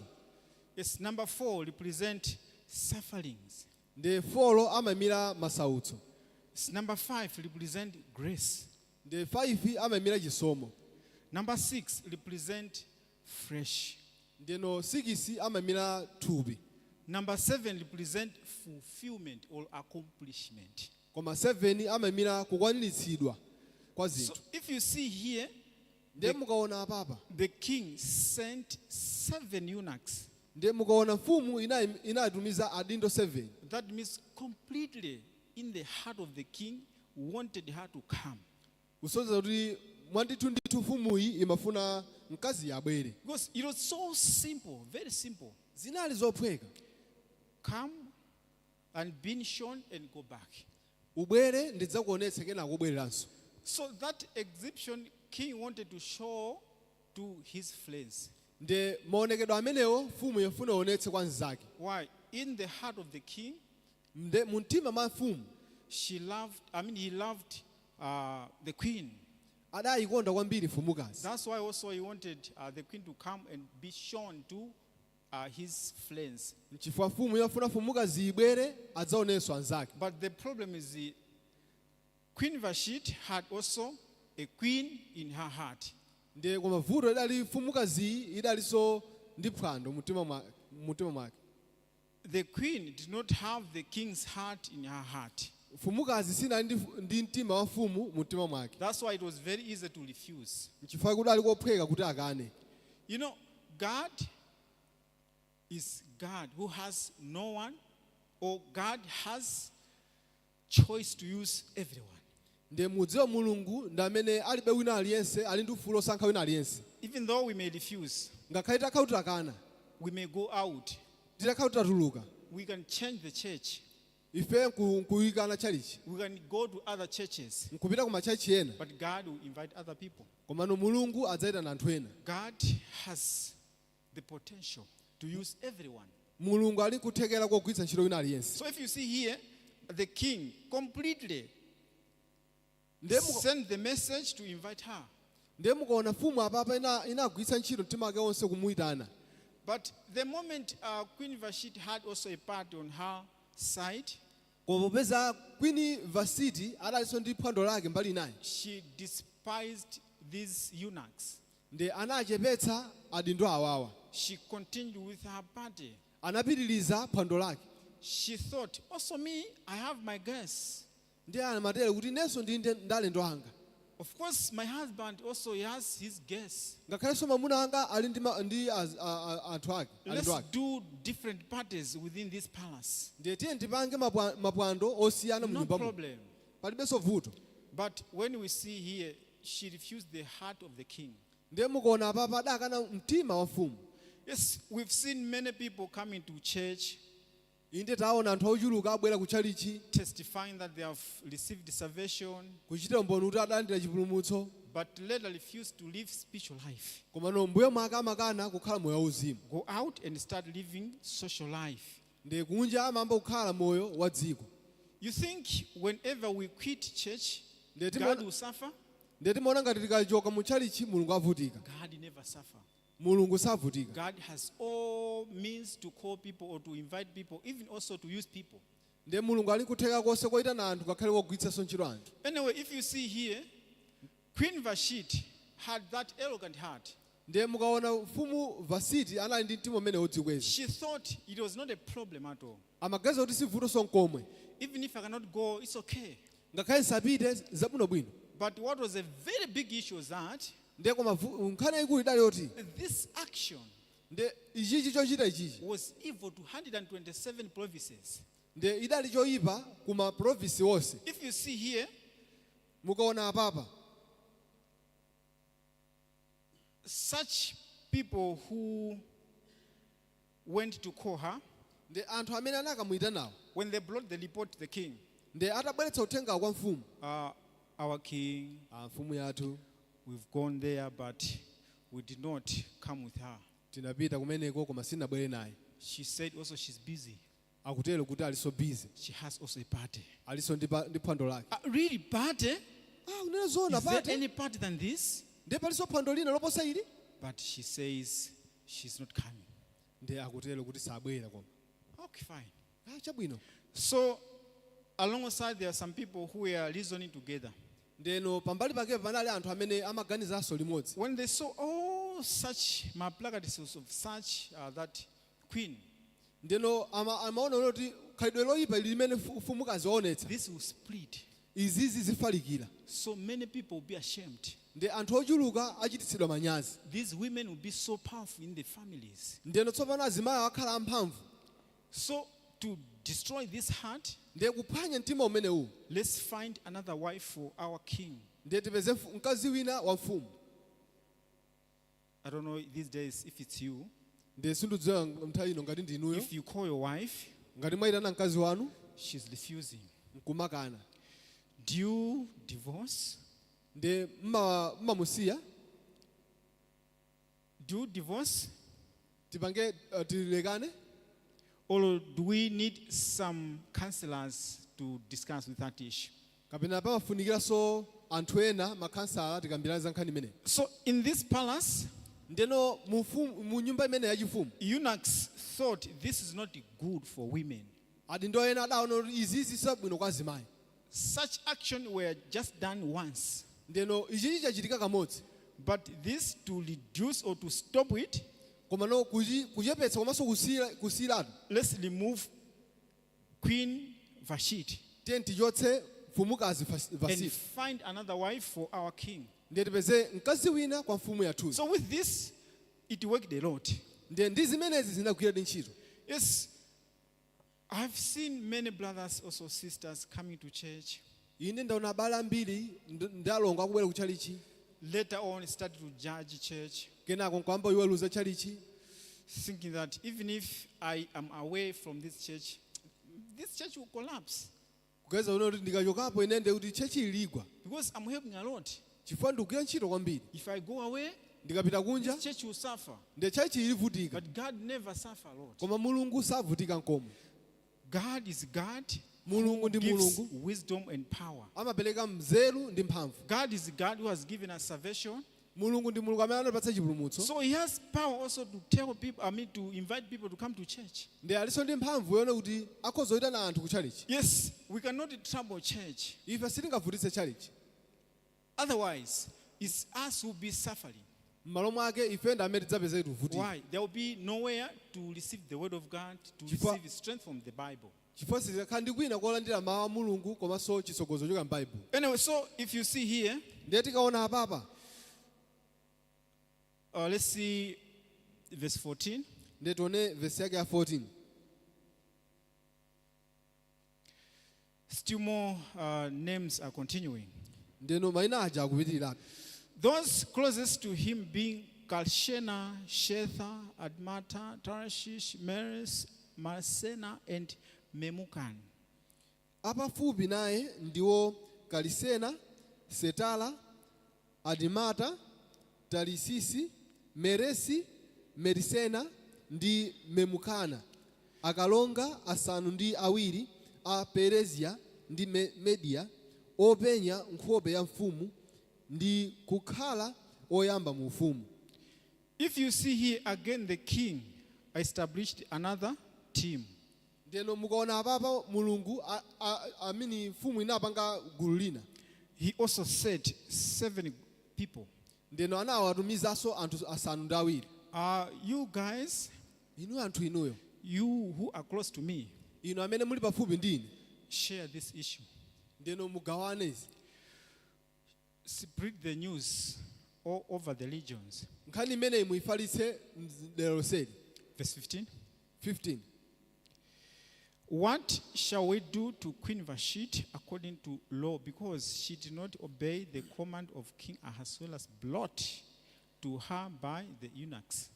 Yes, number four represent sufferings. Ndi 4 amayimira masautso. Yes, number five represent grace. Ndi 5 amayimira chisomo. Number six represent flesh. Ndeno 6 amayimira thupi. Number seven represent fulfillment or accomplishment. Koma 7 amayimira kukwaniritsidwa kwa So zinthu. if you see here, Ndiye mukaona apapa, the king sent seven eunuchs. Ndiye mukaona mfumu inatumiza adindo 7. That means completely in the heart of the king wanted her to come. Kusonyeza kuti mwandithu ndithu mfumuyi imafuna mkazi abwere. Because it was so simple, very simple. Zinali zophweka. Come and being shown and go back. Ubwere ndidzakuonetse kenako ubwereranso. So that exhibition king wanted to show to his friends. Ndiye maonekedwe amenewo mfumu yofuna ionetse kwa mnzake. Why? In the heart of the king, Nde mu mtima mwa mfumu, she loved, I mean, he loved the queen. Adayikonda kwambiri mfumukazi. That's why also he wanted the queen to come and be shown to his friends. Nchifukwa mfumu yofuna mfumukazi ibwere adzaonenso anzake. But the problem is the Queen Vashti had also a queen in her heart. Ndiye koma vuto idali mfumukaziyi idalinso ndi phwando mumtima mwake. The queen did not have the king's heart in her heart. Mfumukazi sinali ndi mtima wa mfumu mumtima mwake. That's why it was very easy to refuse. Nchifukwa kudali kophweka kuti akane. God is God who has no one, or God has choice to use everyone. Ndiye mudziwa Mulungu ndi amene alibe wina aliyense, ali ndi ufulu osankha wina aliyense. Even though we may refuse, Ngakhale takhala takana, we may go out, titakhala tatuluka, we can change the church, ife nkuyikana tchalichi, we can go to other churches, nkupita ku matchalichi ena, but God will invite other people. Komano Mulungu adzayitana anthu ena. God has the potential to use everyone. Mulungu ali kuthekera kogwiritsa ntchito wina aliyense. So if you see here, the king completely Ndiye sent the message to invite her. Ndiye mukaona mfumu apapa inagwiritsa ntchito mtima wake wonse kumuyitana. But the moment Queen Vashti had also a part on her side, Koma popeza Queen Vashti adalinso ndi phwando lake mbali inayi, she despised these eunuchs. Ndi anachepetsa adindo awawa. She continued with her party. Anapitiriza phwando lake. She thought, also me, I have my guests. Ndi amatere kuti inenso ndi ndi alendo anga. Of course, my husband also he has his guests. Ngakhalenso mwamuna anga ali ndi anthu ake, Let's alendo ake. do different parties within this palace. Ndiye tiye ndipange mapwando osiyana mu No nyumba muno. problem. Palibenso vuto. But when we see here, she refused the heart of the king. Ndiye mukaona apapa adakana mtima wa mfumu. Yes, we've seen many people coming to church Inde taona anthu ochuluka abwera ku tchalichi testifying that they have received salvation, kuchitira umboni kuti adalandira chipulumutso, But later refused to live spiritual life. Komano mbuyo mwake amakana kukhala moyo wauzimu. Go out and start living social life. Ndi kunja amayamba kukhala moyo wa dziko. You think whenever we quit church, Ndiye God will suffer? Ndiye timaona ngati tikachoka mu tchalichi Mulungu avutika. God never suffer. Mulungu savutika. God has all means to call people or to invite people, even also to use people. Ndiye Mulungu ali kutheka konse koyitana anthu ngakhale wogwiritsanso ntchito anthu. Anyway, if you see here, Queen Vashti had that arrogant heart. Ndiye mukaona mfumu Vasiti anali ndi mtima umene wodzikweza. She thought it was not a problem at all. Amaganiza kuti si vuto nkomwe. Even if I cannot go, it's okay. Ngakhale nsapite zabwinobwino. But what was a very big issue was that Ndiye koma nkhani yayikulu idali yoti this action ndiye ichichi chochita ichichi was evil to 127 provinces. Ndiye idali choyipa kuma provinsi wonse. If you see here, Mukaona apapa, such people who went to call her, ndi anthu amene anakamuyitanawo, when they brought the report to the king, ndi atabweretsa uthengawo kwa mfumu, "Our king, ah, mfumu yathu, we've gone there, but we did not come with her." Tinapita kumeneko koma sitinabwere naye. She said also she's busy. Akutero kuti aliso busy. She has also a party. Aliso ndi ndi phwando lake. Really, party? Ah, unena zoona Is there party. any party than this? Ndiye palinso phwando lina loposa ili? But she says she's not coming. Ndiye akutero kuti sabwera koma. Okay, fine. Ah, chabwino. So, alongside, there are some people who were reasoning together. Ndeno pambali pake panali anthu amene amaganizanso limodzi. When they saw all such malpractices of such that queen, Ndeno amaona kuti khalidwe loyipa ili limene mfumukazi waonetsa, this will spread. Izizi zifalikira. So many people will be ashamed. Ndi anthu ochuluka achititsidwa manyazi. These women will be so powerful in the families. Ndeno tsopano azimayi akhala amphamvu. So to destroy this heart, Ndiye kuphwanya mtima umenewu, let's find another wife for our king. Ndiye tipeze mkazi wina wa mfumu. I don't know these days if it's you. Ndiye sindidziwa nthawi ino ngati ndinuyo. If you call your wife, Ngati mwayitana mkazi wanu, she's refusing. Nkumakana. Do you divorce? Ndiye mmamusiya. Do you divorce? Tipange tilekane? Or do we need some counselors to discuss with that issue? Kapena pamafunikiranso anthu ena makhansala tikambirane za nkhani imeneyi? So in this palace, Ndeno mu nyumba imene yachifumu, eunuchs thought this is not good for women. Adindo ena adaona kuti izizi sibwino kwa azimayi. Such action were just done once. Ndeno ichichi chachitika kamodzi. But this to reduce or to stop it, Koma no kuchepetsa komanso kusiyiratu, let's remove Queen Vashti tiye tichotse mfumukazi and Vasiti find another wife for our king. Ndiye tipeze mkazi wina kwa mfumu yathuyi. So with this, it worked a lot. Ndiye ndi zimenezi zinagwiradi ntchito. Yes, I've seen many brothers, also sisters, coming to church. Ine ndaona abale ambiri ndi alongo akubwera ku tchalichi. Later on, started to judge church, Kenako nkwamba iweruza tchalichi, thinking that even if I am away from this church, this church will collapse kuganiza kuti ndikachokapo ine ndiye kuti tchechi iligwa, because I'm helping a lot. Chifukwa ndikugwira ntchito kwambiri. If I go away, Ndikapita kunja, this church will suffer. Ndiye tchechi ilivutika. But God never suffer a lot. Koma Mulungu savutika nkomwe. God is God. Mulungu ndi Gives Mulungu wisdom and power. Amapereka mzeru ndi mphamvu. God is God who has given us salvation. Mulungu ndi Mulungu amene anatipatsa chipulumutso. So he has power also to tell people, I mean, to invite people to come to church. Ndi alinso ndi mphamvu yoona kuti akhoza kuyitana anthu ku tchalichi. Yes, we cannot trouble church. Ife sitingavutitse tchalichi. Otherwise, it's us who will be suffering. M'malo mwake ife ndi amene tidzapeze kuvutika. Why? There will be nowhere to receive the word of God, to receive strength from the Bible. Chifukwa sizikakhala ndi kwina kolandira mawu a Mulungu komanso chitsogozo choka m'Baibulo. Anyway, so if you see here, Ndiye tikaona apapa, let's see verse 14. Ndiye tione vesi yake ya 14. Still more names are continuing. Ndeno mayina aja akupitirirabe. Those closest to him being Carshena, Shethar, Admata, Tarshish, Meres, Marsena, and Memucan. Apafupi naye ndiwo Kalisena, Setala, Adimata, Tarisisi, Meresi, Merisena ndi Memukana, akalonga asanu ndi awiri a Perezia ndi Media, openya nkhope ya mfumu ndi kukhala oyamba mu ufumu. If you see here again, the king established another team. Ndeno mukaona apapa, Mulungu amini mfumu inapanga gulu lina. He also set seven people. Ndeno anawatumizanso anthu asanu ndi awiri. You guys, Inu anthu inuyo, you who are close to me, inu amene muli pafupi ndi ine, share this issue. Ndeno mugawane izi. Spread the news all over the regions. Nkhani imeneyi muyifalitse mdera lonseli. Verse 15. 15. What shall we do to Queen Vashti according to law? Because she did not obey the command of King Ahasuerus brought to her by the eunuchs.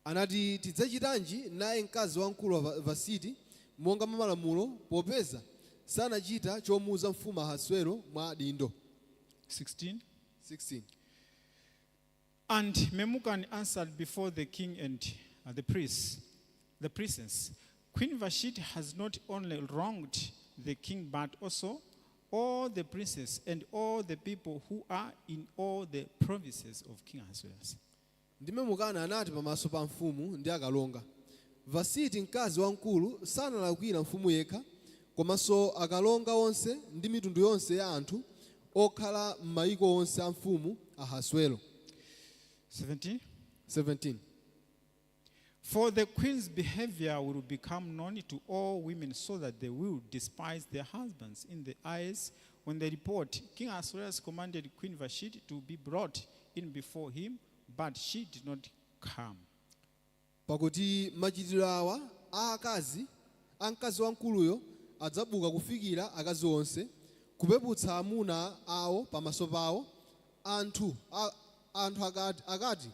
Anati, tidzachitanji naye mkazi wamkulu wa Vasiti monga mwa malamulo, popeza sanachita chomuuza mfumu Ahasuero mwa adindo? 16. 16. And Memucan answered before the king and the priests, the princess, "Queen Vashti has not only wronged the king, but also all the princes and all the people who are in all the provinces of King Ahasuerus." Ndi Memukana anati pamaso pa mfumu ndi akalonga, Vasiti mkazi wamkulu sanalakwira mfumu yekha, komanso akalonga onse ndi mitundu yonse ya anthu okhala m'mayiko onse a mfumu Ahasuero. 17. 17. For the queen's behavior will become known to all women, so that they will despise their husbands in the eyes when they report, 'King Ahasuerus commanded Queen Vashti to be brought in before him, but she did not come." Pakuti machitidwe awa a akazi a mkazi wamkuluyo adzabuka kufikira akazi onse kupeputsa amuna awo pamaso pawo, anthu akati,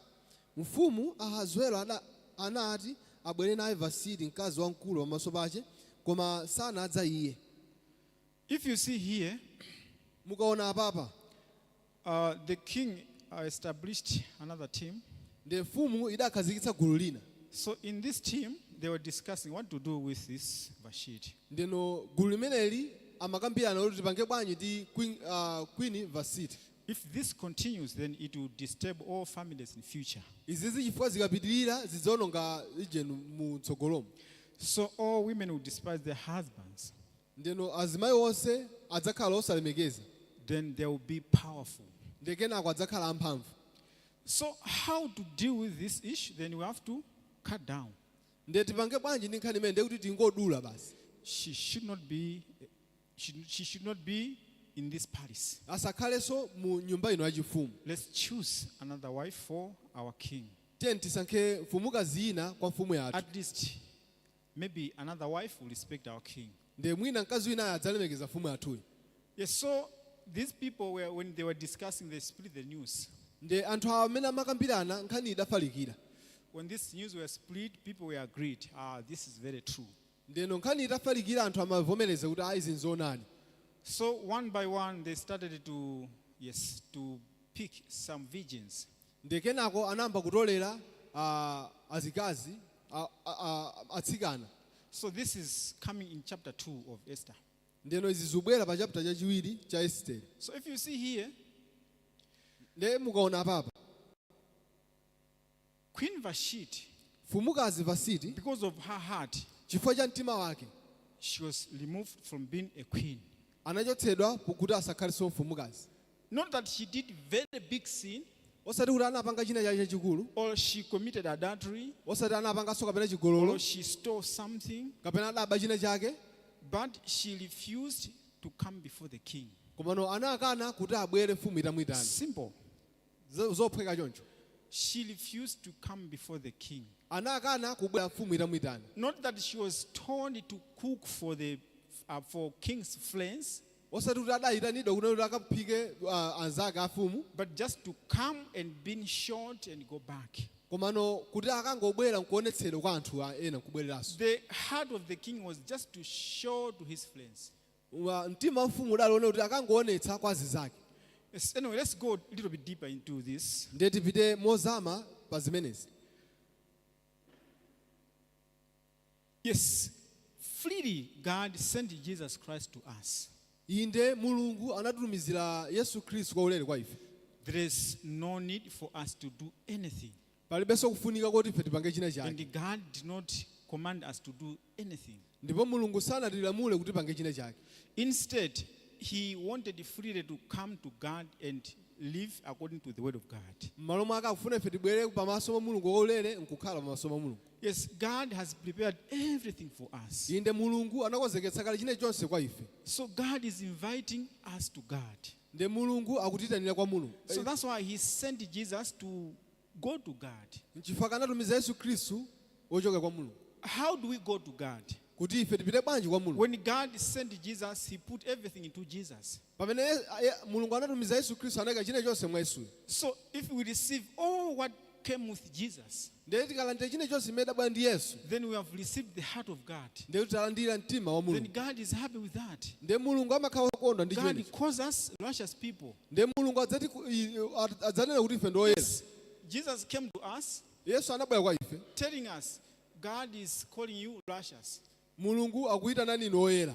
mfumu Ahasuero anati abwere naye Vasiti mkazi wamkulu pamaso pache, koma sanadza iye. If you see here, Mukaona apapa, the king established another team. Ndi mfumu idakhazikitsa gulu lina. So in this team, they were discussing what to do with this Vashti. Ndeno gulu limeneli amakambirana kuti tipange bwanji ndi Queen Vasiti. If this continues, then it will disturb all families in future. Izizi chifukwa zikapitirira zidzaononga ijenu mu tsogolomo. So all women will despise their husbands. Ndeno azimayi onse adzakhala osalemekeza. Then they will be powerful. Ndi kenako adzakhala amphamvu. So how to deal with this issue? Then we have to cut down. Ndiye tipange bwanji ndi nkhani imene? Ndiye kuti tingodula basi. She should not be in this palace. Asakhalenso mu nyumba ino yachifumu. Let's choose another wife for our king. Tiye tisankhe mfumukazi ina kwa mfumu yathu. At least maybe another wife will respect our king. Ndiye mwina mkazi winayo adzalemekeza mfumu yathuyi. Yes, so these people were, when they were discussing, they split the news. Ndiye anthu awa amene amakambirana, nkhani idafalikira. When this news was split, people were agreed, "Ah, this is very true." Ndeno nkhani itafalikira, anthu amavomereza kuti ayi, izi nzoonadi. So one by one, they started to, yes, to pick some virgins. Ndiye kenako anayamba kutolera azikazi atsikana. So this is coming in chapter 2 of Esther. Ndeno izi zikubwera pa chapter chachiwiri cha Estere. So if you see here, Ndiye mukaona apapa, Queen Vashti, mfumukazi Vasiti, because of her heart, chifukwa cha mtima wake, she was removed from being a queen. Anachotsedwa kuti asakhalenso mfumukazi. Not that she did very big sin Osati kuti anapanga china chake chachikulu, or she committed adultery osati anapanganso kapena chigololo, or she stole something, kapena adaba china chake, but she refused to come before the king. Komano anakana kuti abwere mfumu itamuyitana. Simple. Zophweka choncho. She refused to come before the king. Anakana kubwera mfumu itamuyitana. Not that she was told to cook for king's friends, Osati kuti adayitanidwa kuti akaphike anzake a mfumu, but just to come and being shot and go back. Komano kuti akangobwera nkuonetsedwa kwa anthu ena nkubwereranso. The heart of the king was just to show to his friends. Mtima wa mfumu udalione kuti akangoonetsa kwa azinzake. Yes, anyway, let's go a little bit deeper into this. Ndiye tipite mozama pa zimenezi. Yes, freely God sent Jesus Christ to us. Inde, Mulungu anatitumizira Yesu Khristu kwa ulere kwa ife. There is no need for us to do anything. Palibenso kufunika kuti ife tipange china chake. And God did not command us to do anything. Ndipo Mulungu sanatilamule kuti tipange china chake. Instead, He wanted freely to come to God and live according to the word of God. M'malo mwake akufuna ife tibwere pamaso pa Mulungu waulere nkukhala pamaso pa Mulungu. Yes, God has prepared everything for us. Inde, Mulungu anakonzeketsa kale china chonse kwa ife. So God is inviting us to God. Nde Mulungu akutitanira kwa Mulungu. So that's why He sent Jesus to go to God. Nchifukwa anatumiza Yesu Khristu wochoka kwa Mulungu. How do we go to God? Kuti ife tipite bwanji kwa Mulungu? When God sent Jesus, He put everything into Jesus. Pamene Mulungu anatumiza Yesu Khristu, anayika china chonse mwa Yesuyo. So if we receive all what came with Jesus, Ndiye tikalandira china chonse imene idabwera ndi Yesu, then we have received the heart of God. ndiye talandira mtima wa Then Mulungu. God is happy with that. Ndiye Mulungu amakhala wokondwa ndi God chimenecho. calls us righteous people. Ndiye Mulungu adzanena kuti ife ndi oyera. Yes, Jesus came to us Yesu anabwera kwa ife, telling us God is calling you righteous. Mulungu akuyitanani inu oyera.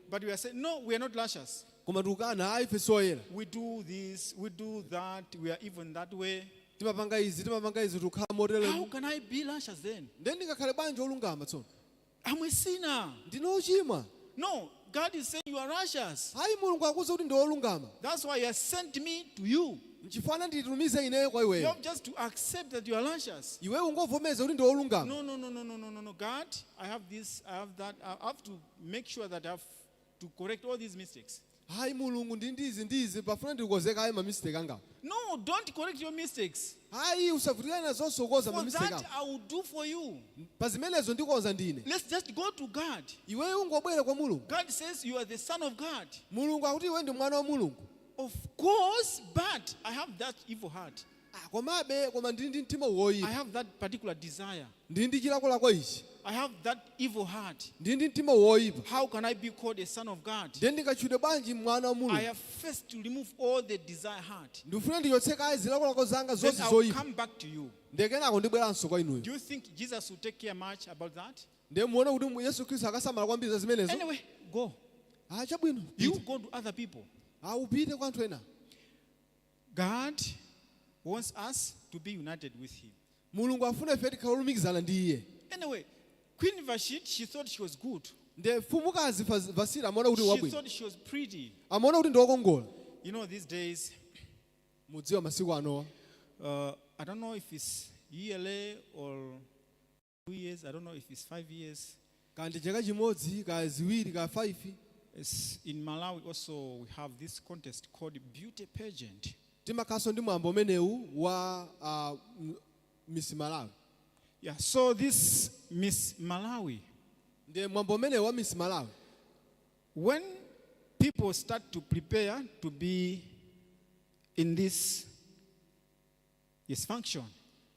But we are saying, "No, we are not righteous." Koma tikukana, ayi, ife si oyera. We do this, we do that, we are even that way. Timapanga izi, timapanga izi, tikukhala motere. How can I be righteous then? Ndiye ndingakhale bwanji olungama tsono? I'm a sinner. Ndine ochimwa. No, God is saying you are righteous. Ayi, Mulungu akuwuza kuti ndi olungama. That's why He has sent me to you. Nchifukwa nditumize ineyo kwa You iweyo. have just to accept that you are righteous. Iweyo ungovomeza kuti ndi olungama. No, no, no, no, no, no, no, no. God, I have this, I have that. I have to make sure that I have to correct all these mistakes. Hayi Mulungu, ndi ndizi ndizi pafuna ndikonzeka ayi mamistake angawo. No, don't correct your mistakes. Hayi, usavutikane nazonso kukonza For mamistake that awo. I will do for you. Pa zimenezo ndikonza ndine. Let's just go to God. Iweyo ungobwera kwa Mulungu. God says you are the Son of God. Mulungu akuti iwe ndi mwana wa Mulungu. Of course, but I have that evil heart. Ah, komabe koma ndili ndi mtima I woyipa. have that particular desire. Ndili ndi chilakolako ichi. I have that evil heart. Ndili ndi mtima woyipa. How can I be called a son of God? Ndiye ndingatchedwe bwanji mwana wa I Mulungu? have first to remove all the desire heart. Ndifuna ndichotse kaye zilakolako zanga Then zonse I will zoyipa. come back to you. Ndiye kenako ndibweranso kwa inuyo. Do you think Jesus will take care much about that? Ndiye muone kuti Yesu Khristu akasamala kwambiri za zimenezo? Anyway, go. Ah, chabwino. You Pita. go to other people. Ah, upite kwa anthu ena. God wants us to be united with Him. Mulungu afuna ife tikhale olumikizana ndi iye. Anyway, Queen Vashti, she thought she was good. Ndiye mfumukazi Vasiti amaona kuti She wabwino. thought she was pretty. Amaona kuti ndi wokongola. These days, Mudziwa masiku anowa, I don't know if it's yearly or 2 years. I don't know if it's 5 years. Kandi chaka chimodzi, ka ziwiri, ka 5. It's in Malawi also, we have this contest called beauty pageant. Timakhalanso ndi mwambo umenewu wa Miss Malawi. Yeah, so this Miss Malawi, Ndiye mwambo umenewu wa Miss Malawi, when people start to prepare to be in this function,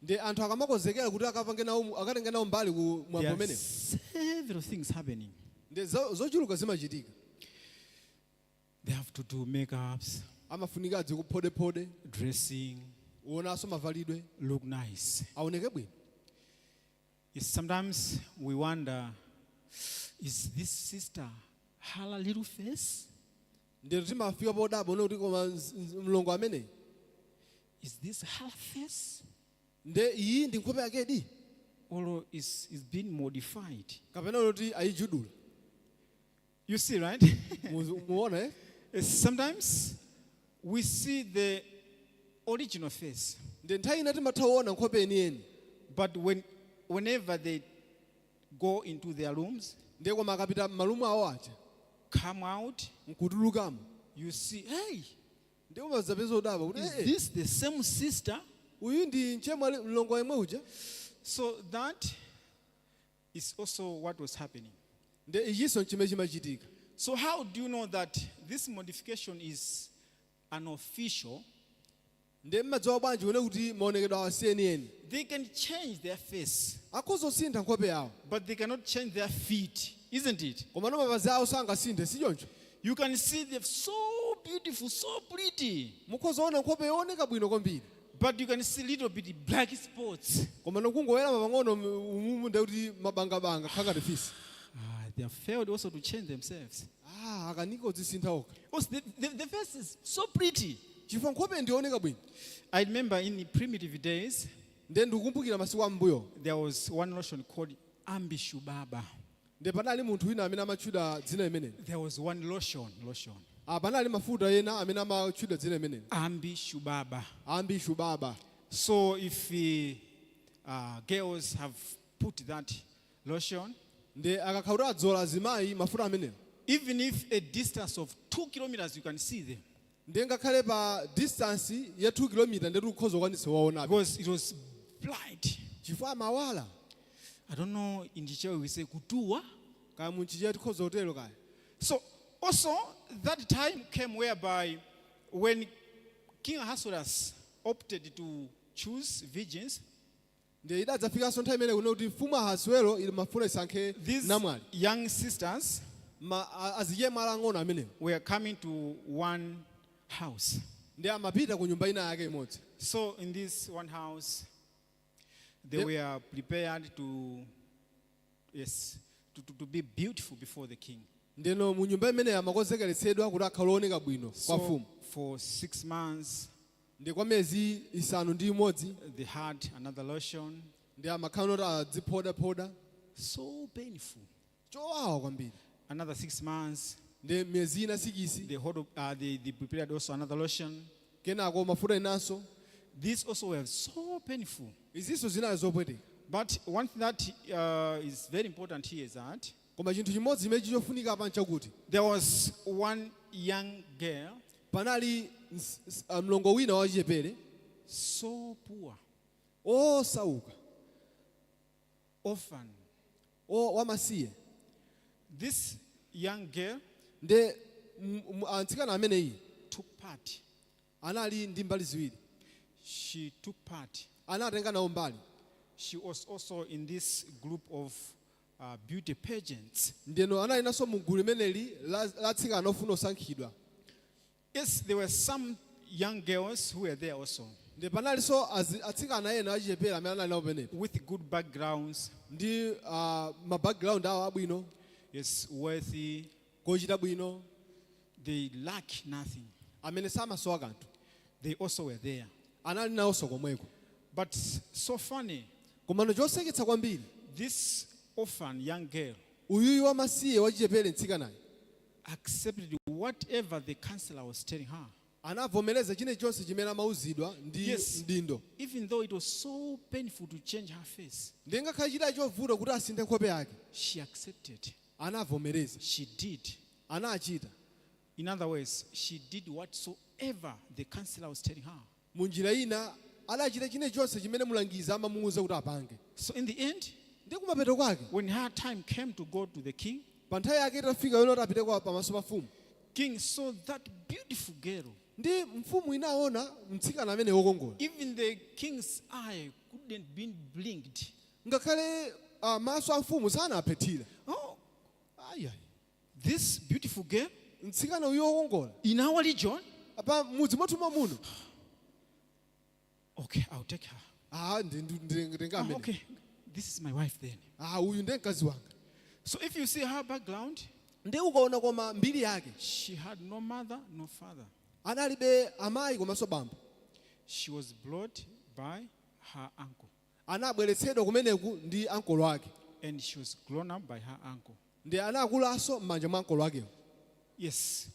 ndiye anthu akamakonzekera kuti akapange nawo, akatenge nawo mbali ku mwambo there are umenewu, several things happening. Ndiye zochuluka zimachitika. They have to do makeups, Amafunika adzikuphodephode, dressing, uonanso mavalidwe, look nice. Aoneke bwino. Yes, sometimes we wonder, is this sister her little face? Ndiye timafika podabwa kuti koma mlongo ameneyi, Is this her face? Ndiye iyi ndi nkhope yakedi, Or is being modified? Kapena kuti ayijudula? You see, right? Muona, eh? Yes, sometimes we see the original face, Ndiye nthawi ina timatha kuona nkhope yeniyeni, but whenever they go into their rooms, ndiye koma akapita m'malumu awo aja, come out, nkutulukamo, you see, hey, ndiye umadzapeza udabwa kuti is eh, eh, this the same sister? Uyu ndi mchemwali mlongo yemwe uja? So that is also what was happening. Ndiye ichinso nchimene chimachitika. So how do you know that this modification is unofficial? Ndiye mmadziwa bwanji kuone kuti maonekedwe awa si enieni? They can change their face, Akhoza kusintha nkhope yawo, but they cannot change their feet, isn't it? Koma no mapazi awo sangasinthe, si choncho? You can see they're so beautiful, so pretty. Mukhoza kuona nkhope yooneka bwino kwambiri. But you can see little bit black spots. Koma nokungowerama pang'ono umumu ndekuti mabangabanga khangati fisi. Ah, they have failed also to change themselves. Ah, akanika kudzisintha okha. Also, the face is so pretty. Chifukwa nkhope ndioneka bwino. I remember in the primitive days, Ndiye ndikukumbukira masiku am'mbuyo, there was one lotion called Ambishubaba. Ndiye panali munthu wina amene amatchedwa dzina limeneli. There was one lotion. Ah, panali mafuta ena amene amatchedwa dzina limeneli. Ambishubaba. Ambishubaba. So if the girls have put that lotion, Ndiye akakhala kuti adzola azimayi mafuta amenewo, even if a distance of 2 kilometers, you can see them. Ndiye ngakhale pa distance ya 2 km ndiye tikukhoza kukwanitsa waonabe. Because it was bright. Chifukwa amawala. I don't know, in Chichewa we say kutuwa. Kaya munchichewa tikhoza kutero kaya. So also that time came whereby when King Ahasuerus opted to choose virgins, Ndiye idadzafikanso nthawi imene kuno kuti mfumu Ahasuero imafuna isankhe these namwali, young sisters Ma- azichemwali ang'ono amenewo were coming to one house. Ndi amapita ku nyumba ina yake imodzi. So in this one house, they were prepared to, yes, to be beautiful before the king. Ndeno mu nyumba imeneyi amakonzekeretsedwa kuti akhale ooneka bwino kwa So mfumu. for 6 months, Ndi kwa miyezi 6 they had another lotion. Ndi amakhala kuti adziphodaphoda. So painful. Chowawa kwambiri. Another 6 months, Ndi miyezi ina 6, they prepared also another lotion. Kenako mafuta inanso. These also were so painful. Izinso zinali zopweteka. But one thing that is very important here is that Koma chinthu chimodzi chimene chichofunika apa nchakuti there was one young girl, panali mlongo wina wachichepere, so poor, osauka, orphan. Wamasiye. This young girl Nde atsikana ameneyi took part. Anali ndi mbali ziwiri. She took part. Anatenga nawo mbali. She was also in this group of beauty pageants. Ndeno anali nanso mu gulu limeneli la atsikana ofuna osankhidwa. Yes, there were some young girls who were there also Ndi panalinso atsikana ena achichepere amene anali nawo penepo with good backgrounds, ndi ma background awo abwino, yes, wealthy. Kochita bwino. They lack nothing. Amene samasowa kanthu. They also were there. Anali nawonso komweko. But so funny, Komano choseketsa kwambiri, this orphan young girl uyuyu wamasiye wachichepere mtsikanayi accepted whatever the counselor was telling her. Anavomereza chilichonse chimene amauzidwa ndi mdindo. Even though it was so painful to change her face, Ndi ngakhale chidali chovuta kuti asinthe nkhope yake, she accepted. Anavomereza. She did. Anachita. In other words, she did whatsoever the counselor was telling her. Mu njira ina adachita chilichonse chimene mulangizi amamuwuza kuti apange. So in the end, Ndi kumapeto kwake, when her time came to go to the king, pa nthawi yake itafika yona kuti apite kwa pamaso pa mfumu, king saw that beautiful girl. Ndi mfumu inaona mtsikana amene wokongola. Even the king's eye couldn't be blinked. Ngakhale maso a mfumu sanaphethira. Oh, ayi, this beautiful girl mtsikana uyu wokongola in our region. Pa mudzi mwathu muno. Okay, I'll take her. Ah, nditenga Ah, amene. okay, this is my wife then. Ah, uyu ndiye mkazi wanga. So if you see her background, Ndi ukaona koma mbiri yake, she had no mother, no father. Analibe amayi komanso bambo. She was brought by her uncle. Anabweretsedwa kumeneku ndi ankolo ake. And she was grown up by her uncle. Ndi anakulanso m'manja mwa ankolo akewo. Yes.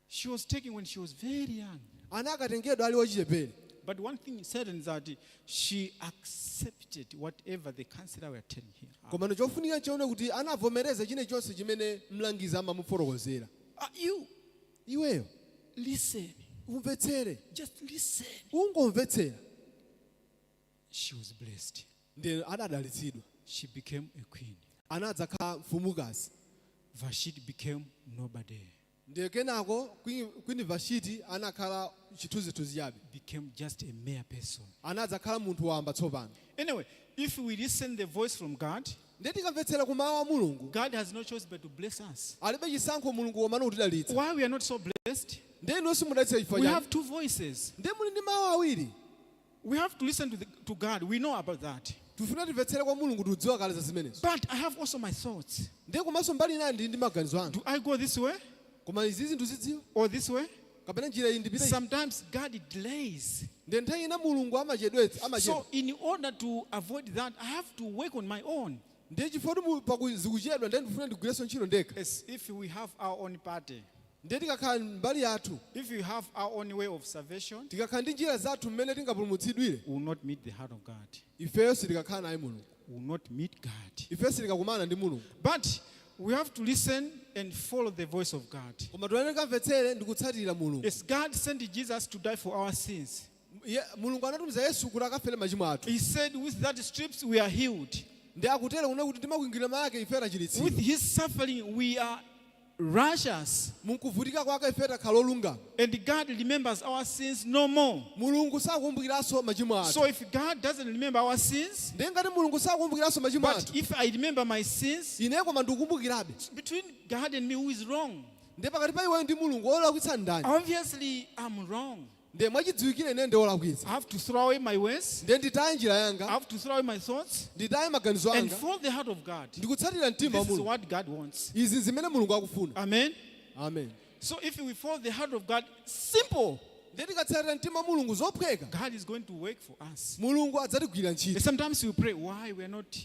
She was taken when she was very young. Anakatengedwa ali wachichepere. But one thing is certain is that she accepted whatever the counselor were telling her. Komano chofunika nchaone kuti anavomereza chilichonse chimene mlangizi amamufotokozera. You Iweyo, listen. Umvetsere. Just listen. Ungomvetsera. She was blessed. Ndi adadalitsidwa. She became a queen. Anadzakhala mfumukazi. Vashti became nobody. Ndiye kenako Queen Vashiti anakhala chithunzithunzi chabe. Became just a mere person. Anadzakhala munthu wamba tsopano. Anyway, if we listen the voice from God, Ndiye tikamvetsera ku mawu a Mulungu, God has no choice but to bless us. Alibe chisankho Mulungu komano kutidalitsa. Why we are not so blessed? Ndiye inunso mudalitsidwa chifukwa We chani? have two voices. Ndiye muli ndi mawu awiri. We have to listen to God. We know about that. Tifuna timvetsere kwa Mulungu, tikudziwa kale za zimenezo. But I have also my thoughts. Ndiye komanso mbali inayi ndili ndi maganizo anga. Do I go this way Koma izi zinthu zidziwa or this way? kapena njira iyi ndipita iyi? Sometimes God delays. Ndiye nthawi ina Mulungu amachedwetsa, amachedwa. So, in order to avoid that, I have to work on my own. Ndiye chifukwa kuti zikuchedwa, ndiye ndifuna ndigwirenso ntchito ndekha. As if we have our own party, Ndiye tikakhala mbali yathu, if we have our own way of salvation, tikakhala ndi njira zathu mmene tingapulumutsidwire, we will not meet the heart of God. Ifeyo sitikakhala naye Mulungu. We will not meet God. Ifeyo sitikakumana ndi Mulungu. But we have to listen and follow the voice of God. Koma tiyenera tikamvetsere ndi kutsatira Mulungu. Yes, God sent Jesus to die for our sins. Mulungu anatumiza Yesu kuti akafere machimo athu. He said, "With that strips we are healed." Ndi akutero kunena kuti ndi makwingwirima ake ife tachiritsidwa. With his suffering we are righteous. Munkuvutika kwake ife takhala olungama. And God remembers our sins no more. Mulungu sakukumbukiranso machimo athu. So if God doesn't remember our sins, Ndiye ngati Mulungu sakukumbukiranso machimo but athu, if I remember my sins, ine koma ndikukumbukirabe, between God and me, who is wrong? Ndiye pakati pa iweyo ndi Mulungu wolakwitsa ndani? Obviously, I'm wrong. Ndiye mwachidziwikire ine ndi wolakwitsa. I have to throw away my ways. Ndiye nditaye njira I yanga, have to throw away my thoughts nditaye maganizo and anga, follow the heart of God. ndikutsatira mtima wa This is Mulungu. what God wants. Izi zimene Mulungu akufuna. Amen. Amen. So if we follow the heart of God, simple, Ndiye tikatsatira mtima wa Mulungu, zophweka, God is going to work for us. Mulungu adzatigwira ntchito. And sometimes we pray why we are not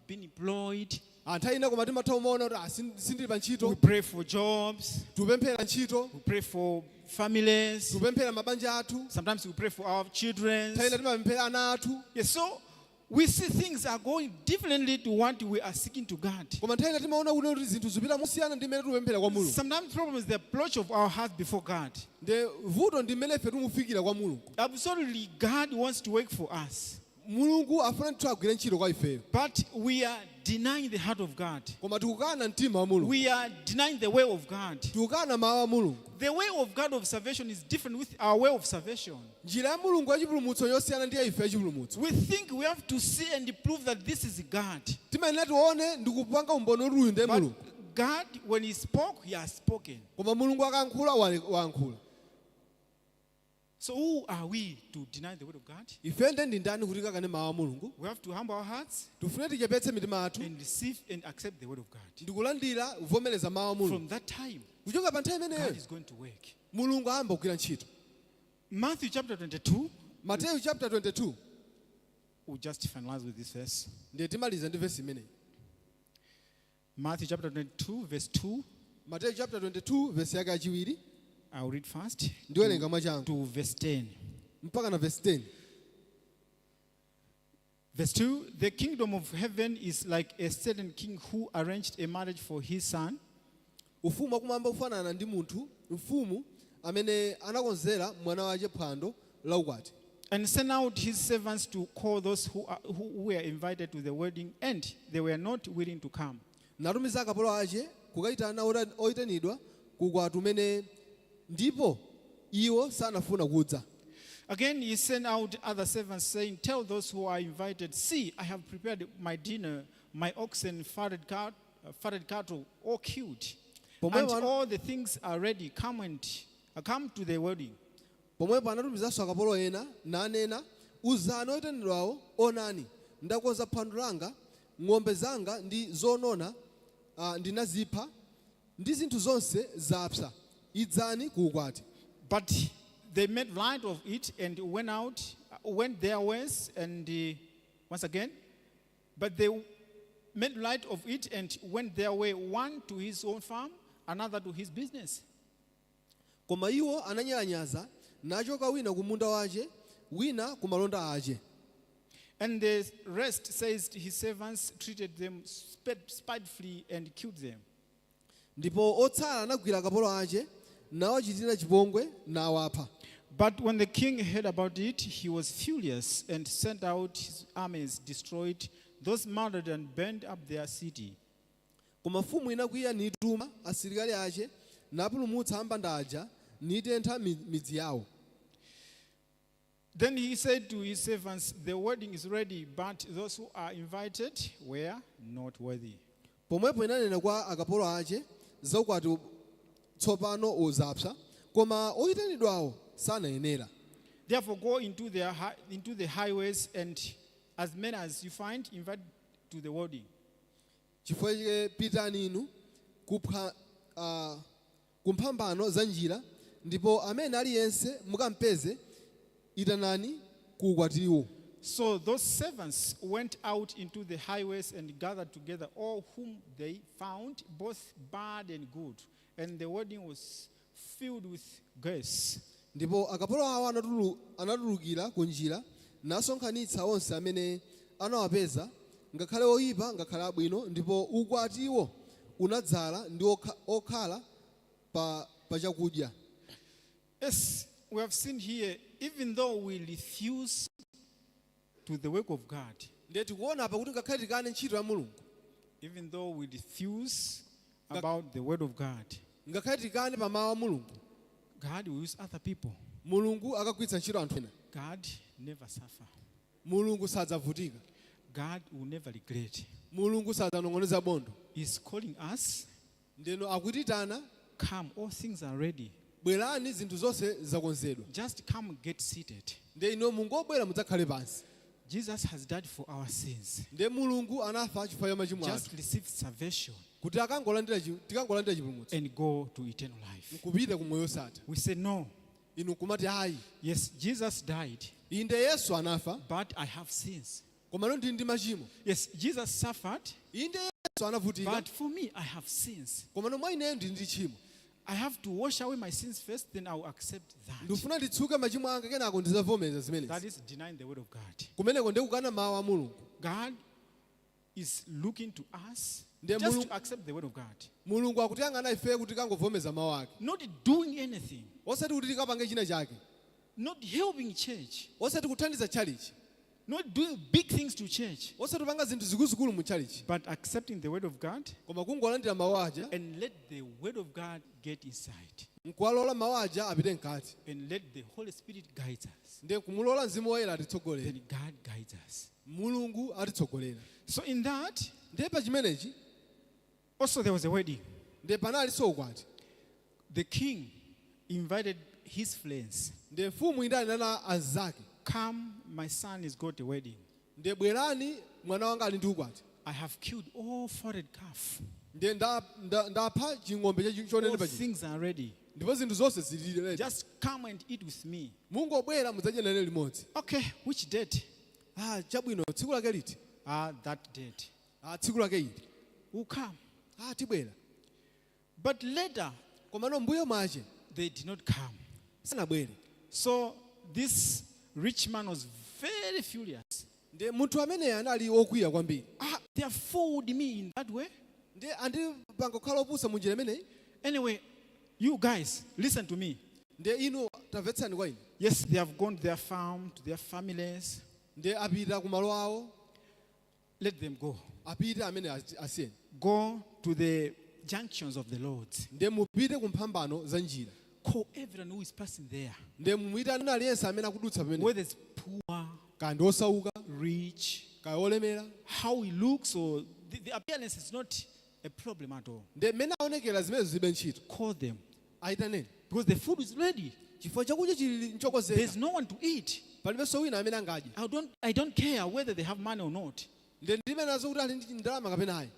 being employed. Anthu ina koma timatha kumaona kuti ah, sindili pa We ntchito. pray for jobs. Tikupemphera ntchito. We pray for families. Tikupemphera mabanja athu. Sometimes we pray for our children. Nthawi ina timapemphera ana athu. Yes, so we see things are going differently to what we are seeking to God. Koma nthawi ina timaona kuti zinthu zipita mosiyana ndi mmene tikupemphera kwa Mulungu. Sometimes problem is the approach of our heart before God. Ndiye vuto ndi mmene ife timufikira kwa Mulungu. Absolutely, God wants to work for us. Mulungu afuna ndithu agwire ntchito kwa ifeyo. But we are denying the heart of God. Koma tikukana mtima wa Mulungu. We are denying the way of God. Tikukana mawu a Mulungu. The way of God of salvation is different with our way of salvation. Njira ya Mulungu yachipulumutso yosiyana ndi ya ife yachipulumutso. We think we have to see and prove that this is God. Timayenera tione ndi kupanga umboni kuti uyu ndiye But Mulungu. God, when He spoke, He has spoken. Koma Mulungu akayankhula, wayankhula. So who are we to deny the word of God? Ife nde ndi ndani kuti tikakane mawu a Mulungu? We have to humble our hearts Tifune tichepetse mitima yathu and receive and accept the word of God. ndikulandira kuvomereza mawu a Mulungu. From that time, Kuchoka pa nthawi imeneyo, God is going to work. Mulungu ayamba kugwira ntchito. Matthew chapter 22, Mateyu chapter 22, we'll just finalize with this verse. Ndiye timaliza ndi vesi imeneyi. Matthew chapter 22, verse 2. Mateyu chapter 22, vesi yake yachiwiri. I'll read fast. Ndiwerenga mwachangu To verse 10. mpaka na vesi 10. Verse 2: "The kingdom of heaven is like a certain king who arranged a marriage for his son Ufumu wakumwamba ufanana ndi munthu mfumu amene anakonzera mwana wake phwando la ukwati, and sent out his servants to call those who were invited to the wedding, and they were not willing to come." Natumiza akapolo ake kukayitana oyitanidwa kuukwati umene, ndipo iwo sanafuna kudza. Again, he sent out other servants, saying, 'Tell those who are invited, See, I have prepared my dinner, my oxen, fatted cattle, all killed, Pomwe and all the things are ready. Come to the wedding.'" Pomwepo anatumizanso akapolo ena nanena, "Uzani oyitanidwawo, onani, ndakonza phwando langa, ng'ombe zanga ndi zonona ndinazipha, ndi zinthu zonse zapsa. Idzani ku ukwati." But they made light of it and went their ways, and once again, but they made light of it and went their way, one to his own farm, another to his business. Koma iwo ananyalanyaza nachoka, wina ku munda wace, wina ku malonda ace. And the rest seized his servants, treated them spitefully, and killed them. Ndipo otsala anagwira akapolo ace, nawachitira chipongwe, nawapha. But when the king heard about it, he was furious and sent out his armies, destroyed those murdered, and burned up their city. Koma mfumu inakwiya nituma asilikali ace, napulumutsa ambanda aja, nitentha midzi yawo. Then he said to his servants, 'The wedding is ready, but those who are invited were not worthy.' Pomwepo inanena kwa akapolo ace, "Zaukwati tsopano zapsa, Koma oyitanidwawo sanayenera. Therefore, go into the highways, and as many as you find, invite to the wedding. Chifukwa chake pitani inu kupha kumphambano za njira, ndipo amene aliyense mukampeze itanani ku ukwatiwo. So those servants went out into the highways and gathered together all whom they found, both bad and good. And the wedding was filled with guests. Ndipo akapolo awo anatulukira ku njira nasonkhanitsa onse amene anawapeza, ngakhale oyipa ngakhale abwino, ndipo ukwatiwo unadzala ndi okhala pa chakudya. Yes, we have seen here, even though we refuse to the work of God, Ndiye tikuona apa kuti ngakhale tikane ntchito ya Mulungu, even though we refuse about the word of God, ngakhale tikane pa mawu a Mulungu, God will use other people. Mulungu akagwiritsa ntchito anthu ena. God never suffer. Mulungu sadzavutika. God will never regret. Mulungu sadzanong'oneza bondo. He's calling us, Ndeno akutitana, "Come, all things are ready. "Bwerani, zinthu zonse zakonzedwa." Just come get seated. Ndiye ino mungobwera mudzakhale pansi. Jesus has died for our sins. Ndiye Mulungu anafa chifukwa cha machimo athu, Just receive salvation kuti tikangolandira chipulumutso and go to eternal life. Nkupita ku moyo osatha. We say no. Inu kumati ayi. Yes, Jesus died, Inde, Yesu anafa, but I have sins. Komano ndili ndi machimo. Yes, Jesus suffered, Inde, Yesu anavutika, but for me, I have sins. Komano mwa ineyo ndili ndi tchimo. I have to wash away my sins first, then I will accept that. Ndikufuna nditsuke machimo anga, kenako ndizavomereza That zimenezi. is denying the word of God. Kumeneko ndikukana mawu a Mulungu. God is looking to us Ndiye just to accept the word of God. Mulungu akutiyang'ana ife kuti tikangovomeza mawu ake. Not doing anything, Osati kuti tikapange china chake, not helping church, osati kuthandiza tchalichi, not doing big things to church, osati kupanga zinthu zikuluzikulu mu tchalichi, but accepting the word of God koma kungolandira mawu aja and let the word of God get inside nkuwalola mawu aja apite mkati and let the Holy Spirit guide us. ndiye kumulola Mzimu Woyera atitsogolere. Then God guides us. Mulungu atitsogolera. So in that, Ndiye pa chimenechi, also there was a wedding. Ndiye panalinso ukwati. The king invited his friends. Ndiye mfumu inayitana anzake. "Come, my son has got a wedding. Ndiye bwerani, mwana wanga ali ndi ukwati. I have killed all fatted calf. Ndiye ndapha ching'ombe All chonenepa chija. things are ready. Ndipo zinthu zonse zili ready. Just come and eat with me." Mungobwera mudzadye nane limodzi. "Okay, which date?" "Ah, chabwino, tsiku lake liti?" "Ah, that date." "Ah, tsiku lake ili." "We'll come." "Ah, tibwera." But later, Komano mbuyo mwache, they did not come. Sanabwere. So this rich man was very furious. Ndiye munthu ameneyo anali wokwiya kwambiri. "Ah, they have fooled me in that way. Ndiye andipanga kukhala opusa mu njira imeneyi. Anyway, you guys, listen to me. Ndiye inu tamvetsani kwa ine. Yes, they have gone to their farm, to their families. Ndiye apita ku malo awo. Let them go. Apite amene asiyeni. Go to the junctions of the roads. Ndiye mupite ku mphambano za njira. Call everyone who is passing there, Ndiye mumuyitane aliyense amene akudutsa pamene, whether it's poor, kaya ndi osauka, rich, kaya olemera. how he looks, or the appearance is not a problem at all. Ndiye mmene aonekera zimenezo zilibe ntchito. Call them Ayitaneni, because the food is ready. Chifukwa chakudya chili nchokonzeka. There's no one to eat. Palibenso wina amene angadye. I don't care whether they have money or not. Ndiye ndilibe nazo kuti ali ndi ndalama kapena ayi.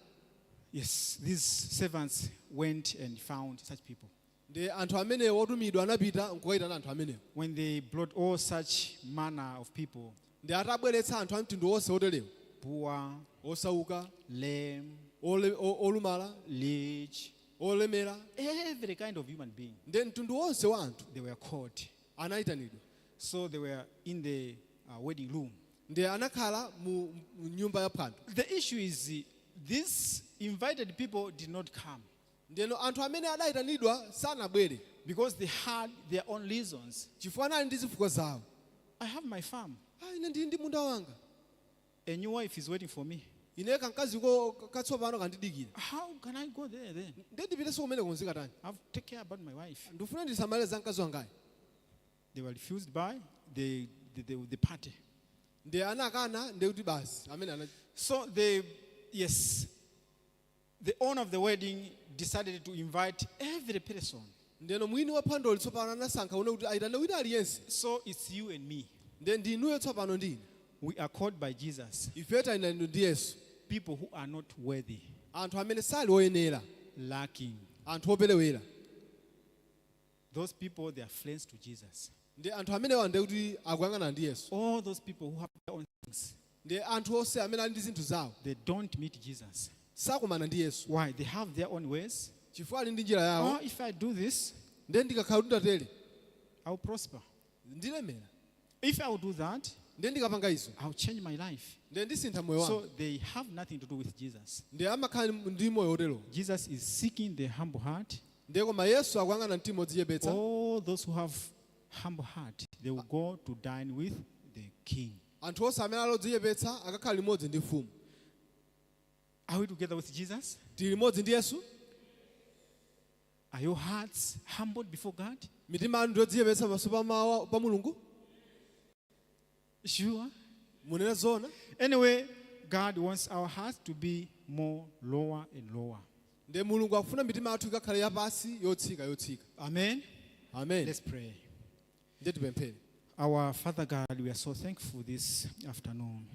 Yes, these servants went and found such people. Ndiye anthu amenewo otumidwa anapita nkukayitana anthu amenewo. When they brought all such manner of people, Ndi atabweretsa anthu a mtundu wonse oterewo, poor, osauka, lame, olumala, rich, olemera, every kind of human being, ndiye mtundu wonse wa anthu they were called. Anayitanidwa. So they were in the wedding room. Ndiye anakhala mu nyumba ya phwando. The issue is these invited people did not come Ndiyeno anthu amene adayitanidwa sanabwere because they had their own reasons. Chifukwa anali ndi zifukwa zawo. "I have my farm. "Ah, ine ndili ndi munda wanga. A new wife is waiting for me. Ine kamkazi ko katsopano kandidikira. How can I go there then? Ndiye ndipitenso kumene kunzikatani? I have to take care about my wife." Ndifuna ndisamale za mkazi wangayi." They were refused by the party. Ndiye anakana, ndiye kuti basi amene ana So yes, the owner of the wedding decided to invite every person. Ndeno mwini wa phwandoli tsopano anasankha une kuti ayitane wina aliyense. So it's you and me. Nde ndi inuyo tsopano ndi ine. We are called by Jesus. Ife tayitanidwa ndi Yesu. People who are not worthy, Anthu amene sali oyenera, lacking. Anthu operewera. Those people, they are friends to Jesus. Ndi anthu amenewa ndiye kuti akuyang'ana ndi Yesu. All those people who have their own things, Ndi anthu onse amene ali ndi zinthu zawo, they don't meet Jesus. Sakumana ndi Yesu. Why? They have their own ways. Chifukwa ali ndi njira yawo. Oh, if I do this, Ndiye ndikakhala kuti ndatere, I will prosper. Ndilemera. If I will do that, Ndiye ndikapanga izo, I'll change my life. Ndiye ndisintha moyo wanga. So they have nothing to do with Jesus. Ndiye amakhala ndi moyo otero. Jesus is seeking the humble heart. Ndiye koma Yesu akuyang'ana mtima odzichepetsa. All those who have humble heart, they will go to dine with the king. Anthu onse amene ali odzichepetsa akakhala limodzi ndi mfumu. Are we together with Jesus? Tili limodzi ndi Yesu. Are your hearts humbled before God? Mitima yanu ndiyodzichepetsa pamaso pa mawu pa Mulungu? Sure. Munena zoona? Anyway, God wants our hearts to be more lower and lower. Ndiye Mulungu akufuna mitima yathu ikakhale yapasi yotsika yotsika. Amen. Amen. Let's pray. Ndiye tipemphere. Our Father God, we are so thankful this afternoon.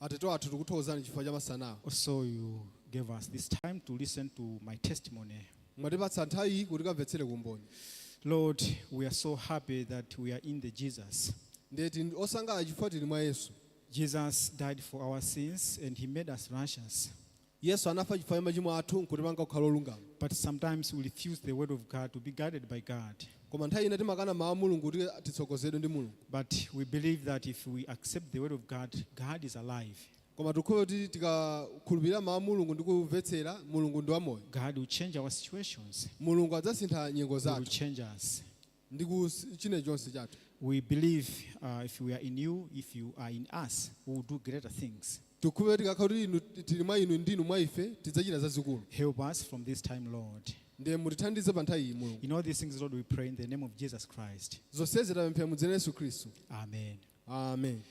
Atate wathu, tikuthokozani chifukwa cha masanawa. Also, you gave us this time to listen to my testimony. Mwatipatsa nthawi iyi kuti tikamvetsere kumboni. Lord, we are so happy that we are in the Jesus. Ndiye tili osangalala chifukwa tili mwa Yesu. Jesus died for our sins and he made us righteous. Yesu anafa chifukwa cha machimo athu nkutipanga kukhala olungama. But sometimes we refuse the word of God to be guided by God. Koma nthawi ina timakana mawu a Mulungu kuti titsogozedwe ndi Mulungu. But we believe that if we accept the word of God, God is alive. Koma tikukhulupirira kuti tikakhulupirira mawu a Mulungu ndi kumvetsera, Mulungu ndi wamoyo. God will change our situations. Mulungu adzasintha nyengo He will zathu change us. Ndi china chonse chathu. We believe if we are in you, if you are in us, we will do greater things. Tikukhulupirira tikakhala kuti inu tili mwa inu ndinu mwa ife, tidzachita zazikulu. Help us from this time, Lord. Ndiye mutithandize pa nthawi iyi, Mulungu. In all these things, Lord, we pray in the name of Jesus Christ. Zonsezi tapemphera mu dzina la Yesu Khristu. Amen. Amen.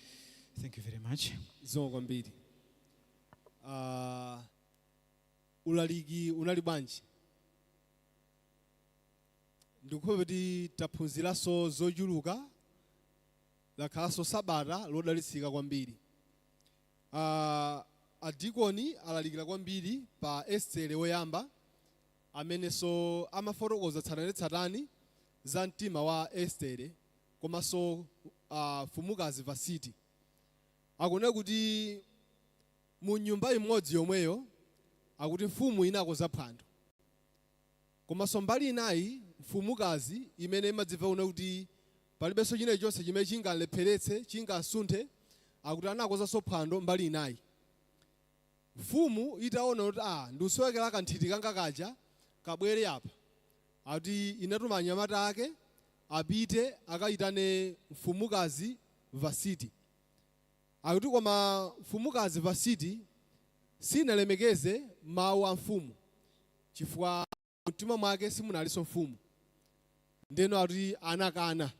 Thank you very much. Zikomo kwambiri. Ulaliki unali bwanji? Ndikukhulupirira kuti taphunziranso zochuluka, lakhalanso sabata lodalitsika kwambiri. Adikoni alalikira kwambiri pa Estere woyamba, amenenso amafotokoza tsatanetsatane za mtima wa Estere komanso mfumukazi Vasiti. Akunena kuti mu nyumba imodzi yomweyo akuti mfumu inakonza phwando, komanso mbali inayi mfumukazi imene imadzimva una kuti palibenso chilichonse chimene chingalepheretse, chingasunthe, akuti anakonzanso phwando mbali inayi. Mfumu itaona kuti a ndiusowekera kanthiti kanga kaja kabwere apa, akuti inatuma anyamata ake apite akayitane mfumukazi Vasiti. Akuti koma mfumukazi Vasiti sinalemekeze mawu a mfumu chifukwa mtima mwake simunalinso mfumu. Ndeno akuti anakana.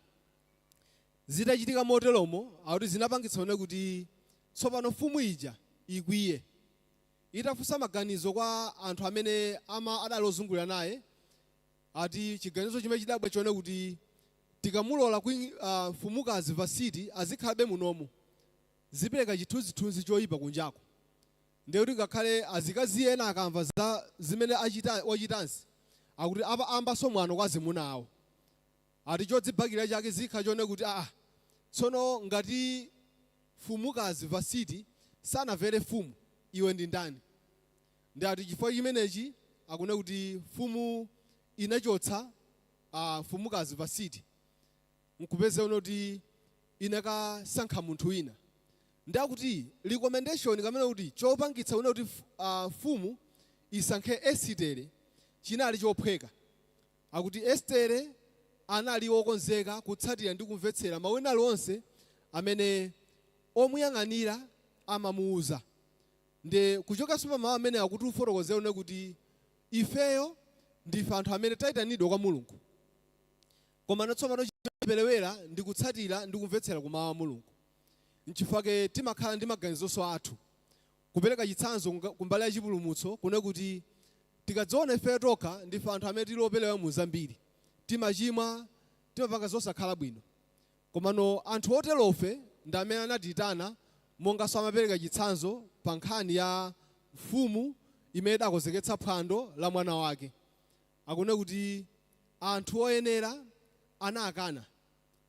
Zitachitika moteromo, akuti zinapangitsa one kuti tsopano mfumu ija ikwiye. Itafunsa maganizo kwa anthu amene ama adali ozungulira naye, ati chiganizo chimene chidabwa chone kuti tikamulola mfumukazi Vasiti azikhalabe munomu, zipereka chithunzithunzi choyipa kunjako. Ndiye kuti ngakhale azikazi ena akamva za zimene achita wachitanzi, akuti apa ambaso mwano kwa azimuna awo. Ati chodzibakira chake zikha chone kuti aa, tsono ngati mfumukazi Vasiti sanamvere mfumu, iwe ndi ndani? Ndi ati chifukwa chimenechi akune kuti mfumu inachotsa mfumukazi Vasiti nkupeza uno kuti inakasankha munthu wina. Ndakuti recommendation kamene kuti chopangitsa une kuti mfumu isankhe Esitere chinali chophweka. Akuti Estere anali wokonzeka kutsatira ndi kumvetsera mawu ena aliwonse amene omuyang'anira amamuwuza. Ndi kuchokanso pa mawu amene akuti ufotokozera une kuti ifeyo ndife anthu amene tayitanidwa kwa Mulungu, koma tsopano chiperewera ndi kutsatira ndi kumvetsera ku mawu a Mulungu. Nchifukwa timakhala ndi maganizonso athu. Kupereka chitsanzo kumbali ya chipulumutso, kune kuti Tikadziona ife tokha, ndife anthu amene tili operewera mu zambiri, timachimwa, timapanga zosakhala bwino. Komano anthu oterofe ndi amene anatiyitana, monganso amapereka chitsanzo pa nkhani ya mfumu imene idakonzeketsa phwando la mwana wake. Akunena kuti anthu oyenera anakana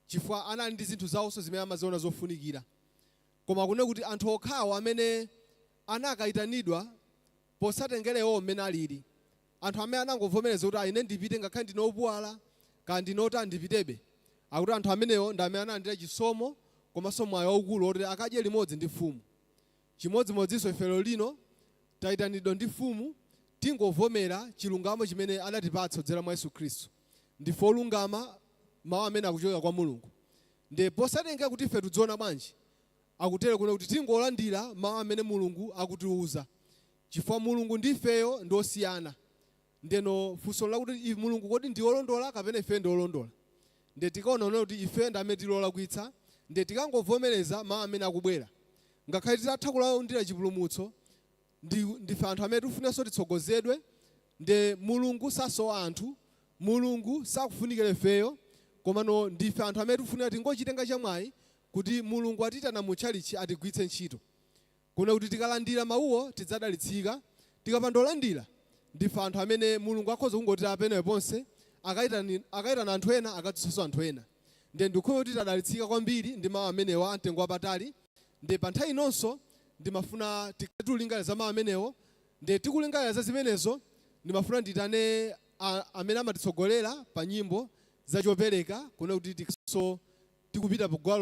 chifukwa anali ndi zinthu zawonso zimene amaziona zofunikira. Koma akunena kuti anthu okhawo amene anakayitanidwa, posatengerewo mmene alili, anthu amene anangovomereza kuti, "Ine ndipite, ngakhale ndine opuwala kaya ndinota, ndipitebe," akuti anthu amenewo ndi amene analandira chisomo komanso mwayi waukulu woti akadye limodzi ndi mfumu. Chimodzimodzinso ife lero lino tayitanidwa ndi mfumu. Tingovomera chilungamo chimene adatipatsa kudzera mwa Yesu Khristu. Ndife olungama, mawu amene akuchokera kwa Mulungu. Ndi posatengera kuti ife tidziona bwanji, akutere kuno kuti tingolandira mawu amene Mulungu akutiuza, chifukwa Mulungu ndi ifeyo ndi osiyana. Ndeno funso lakuti Mulungu kodi ndi olondola kapena ife ndi olondola? Nde tikaona kuti ife ndi amene tili olakwitsa. Nde tikangovomereza mawu amene akubwera, ngakhale titatha kulandira chipulumutso, ndife anthu amene tifunenso titsogozedwe. Nde Mulungu sasowa anthu, Mulungu sakufunikira ifeyo, komano ndife anthu amene tifunika tingochitenga chamwayi kuti Mulungu atitana mu tchalitchi, atigwiritse ntchito. Kuna kuti tikalandira mawuwo tidzadalitsika. Tikapanda kulandira, ndife anthu amene Mulungu akhoza kungoti apenewe ponse, akayitana anthu ena, akadzutsanso anthu ena. Nde ndikukhulupirira kuti tadalitsika kwambiri ndi mawu amenewa amtengo wapatali. Nde pa nthawi inonso ndimafuna tikulingalira za mawu amenewo. Nde tikulingalira za zimenezo, ndimafuna nditane amene amatitsogolera pa nyimbo zachopereka, kuna kuti tiso tikupita pagwalo.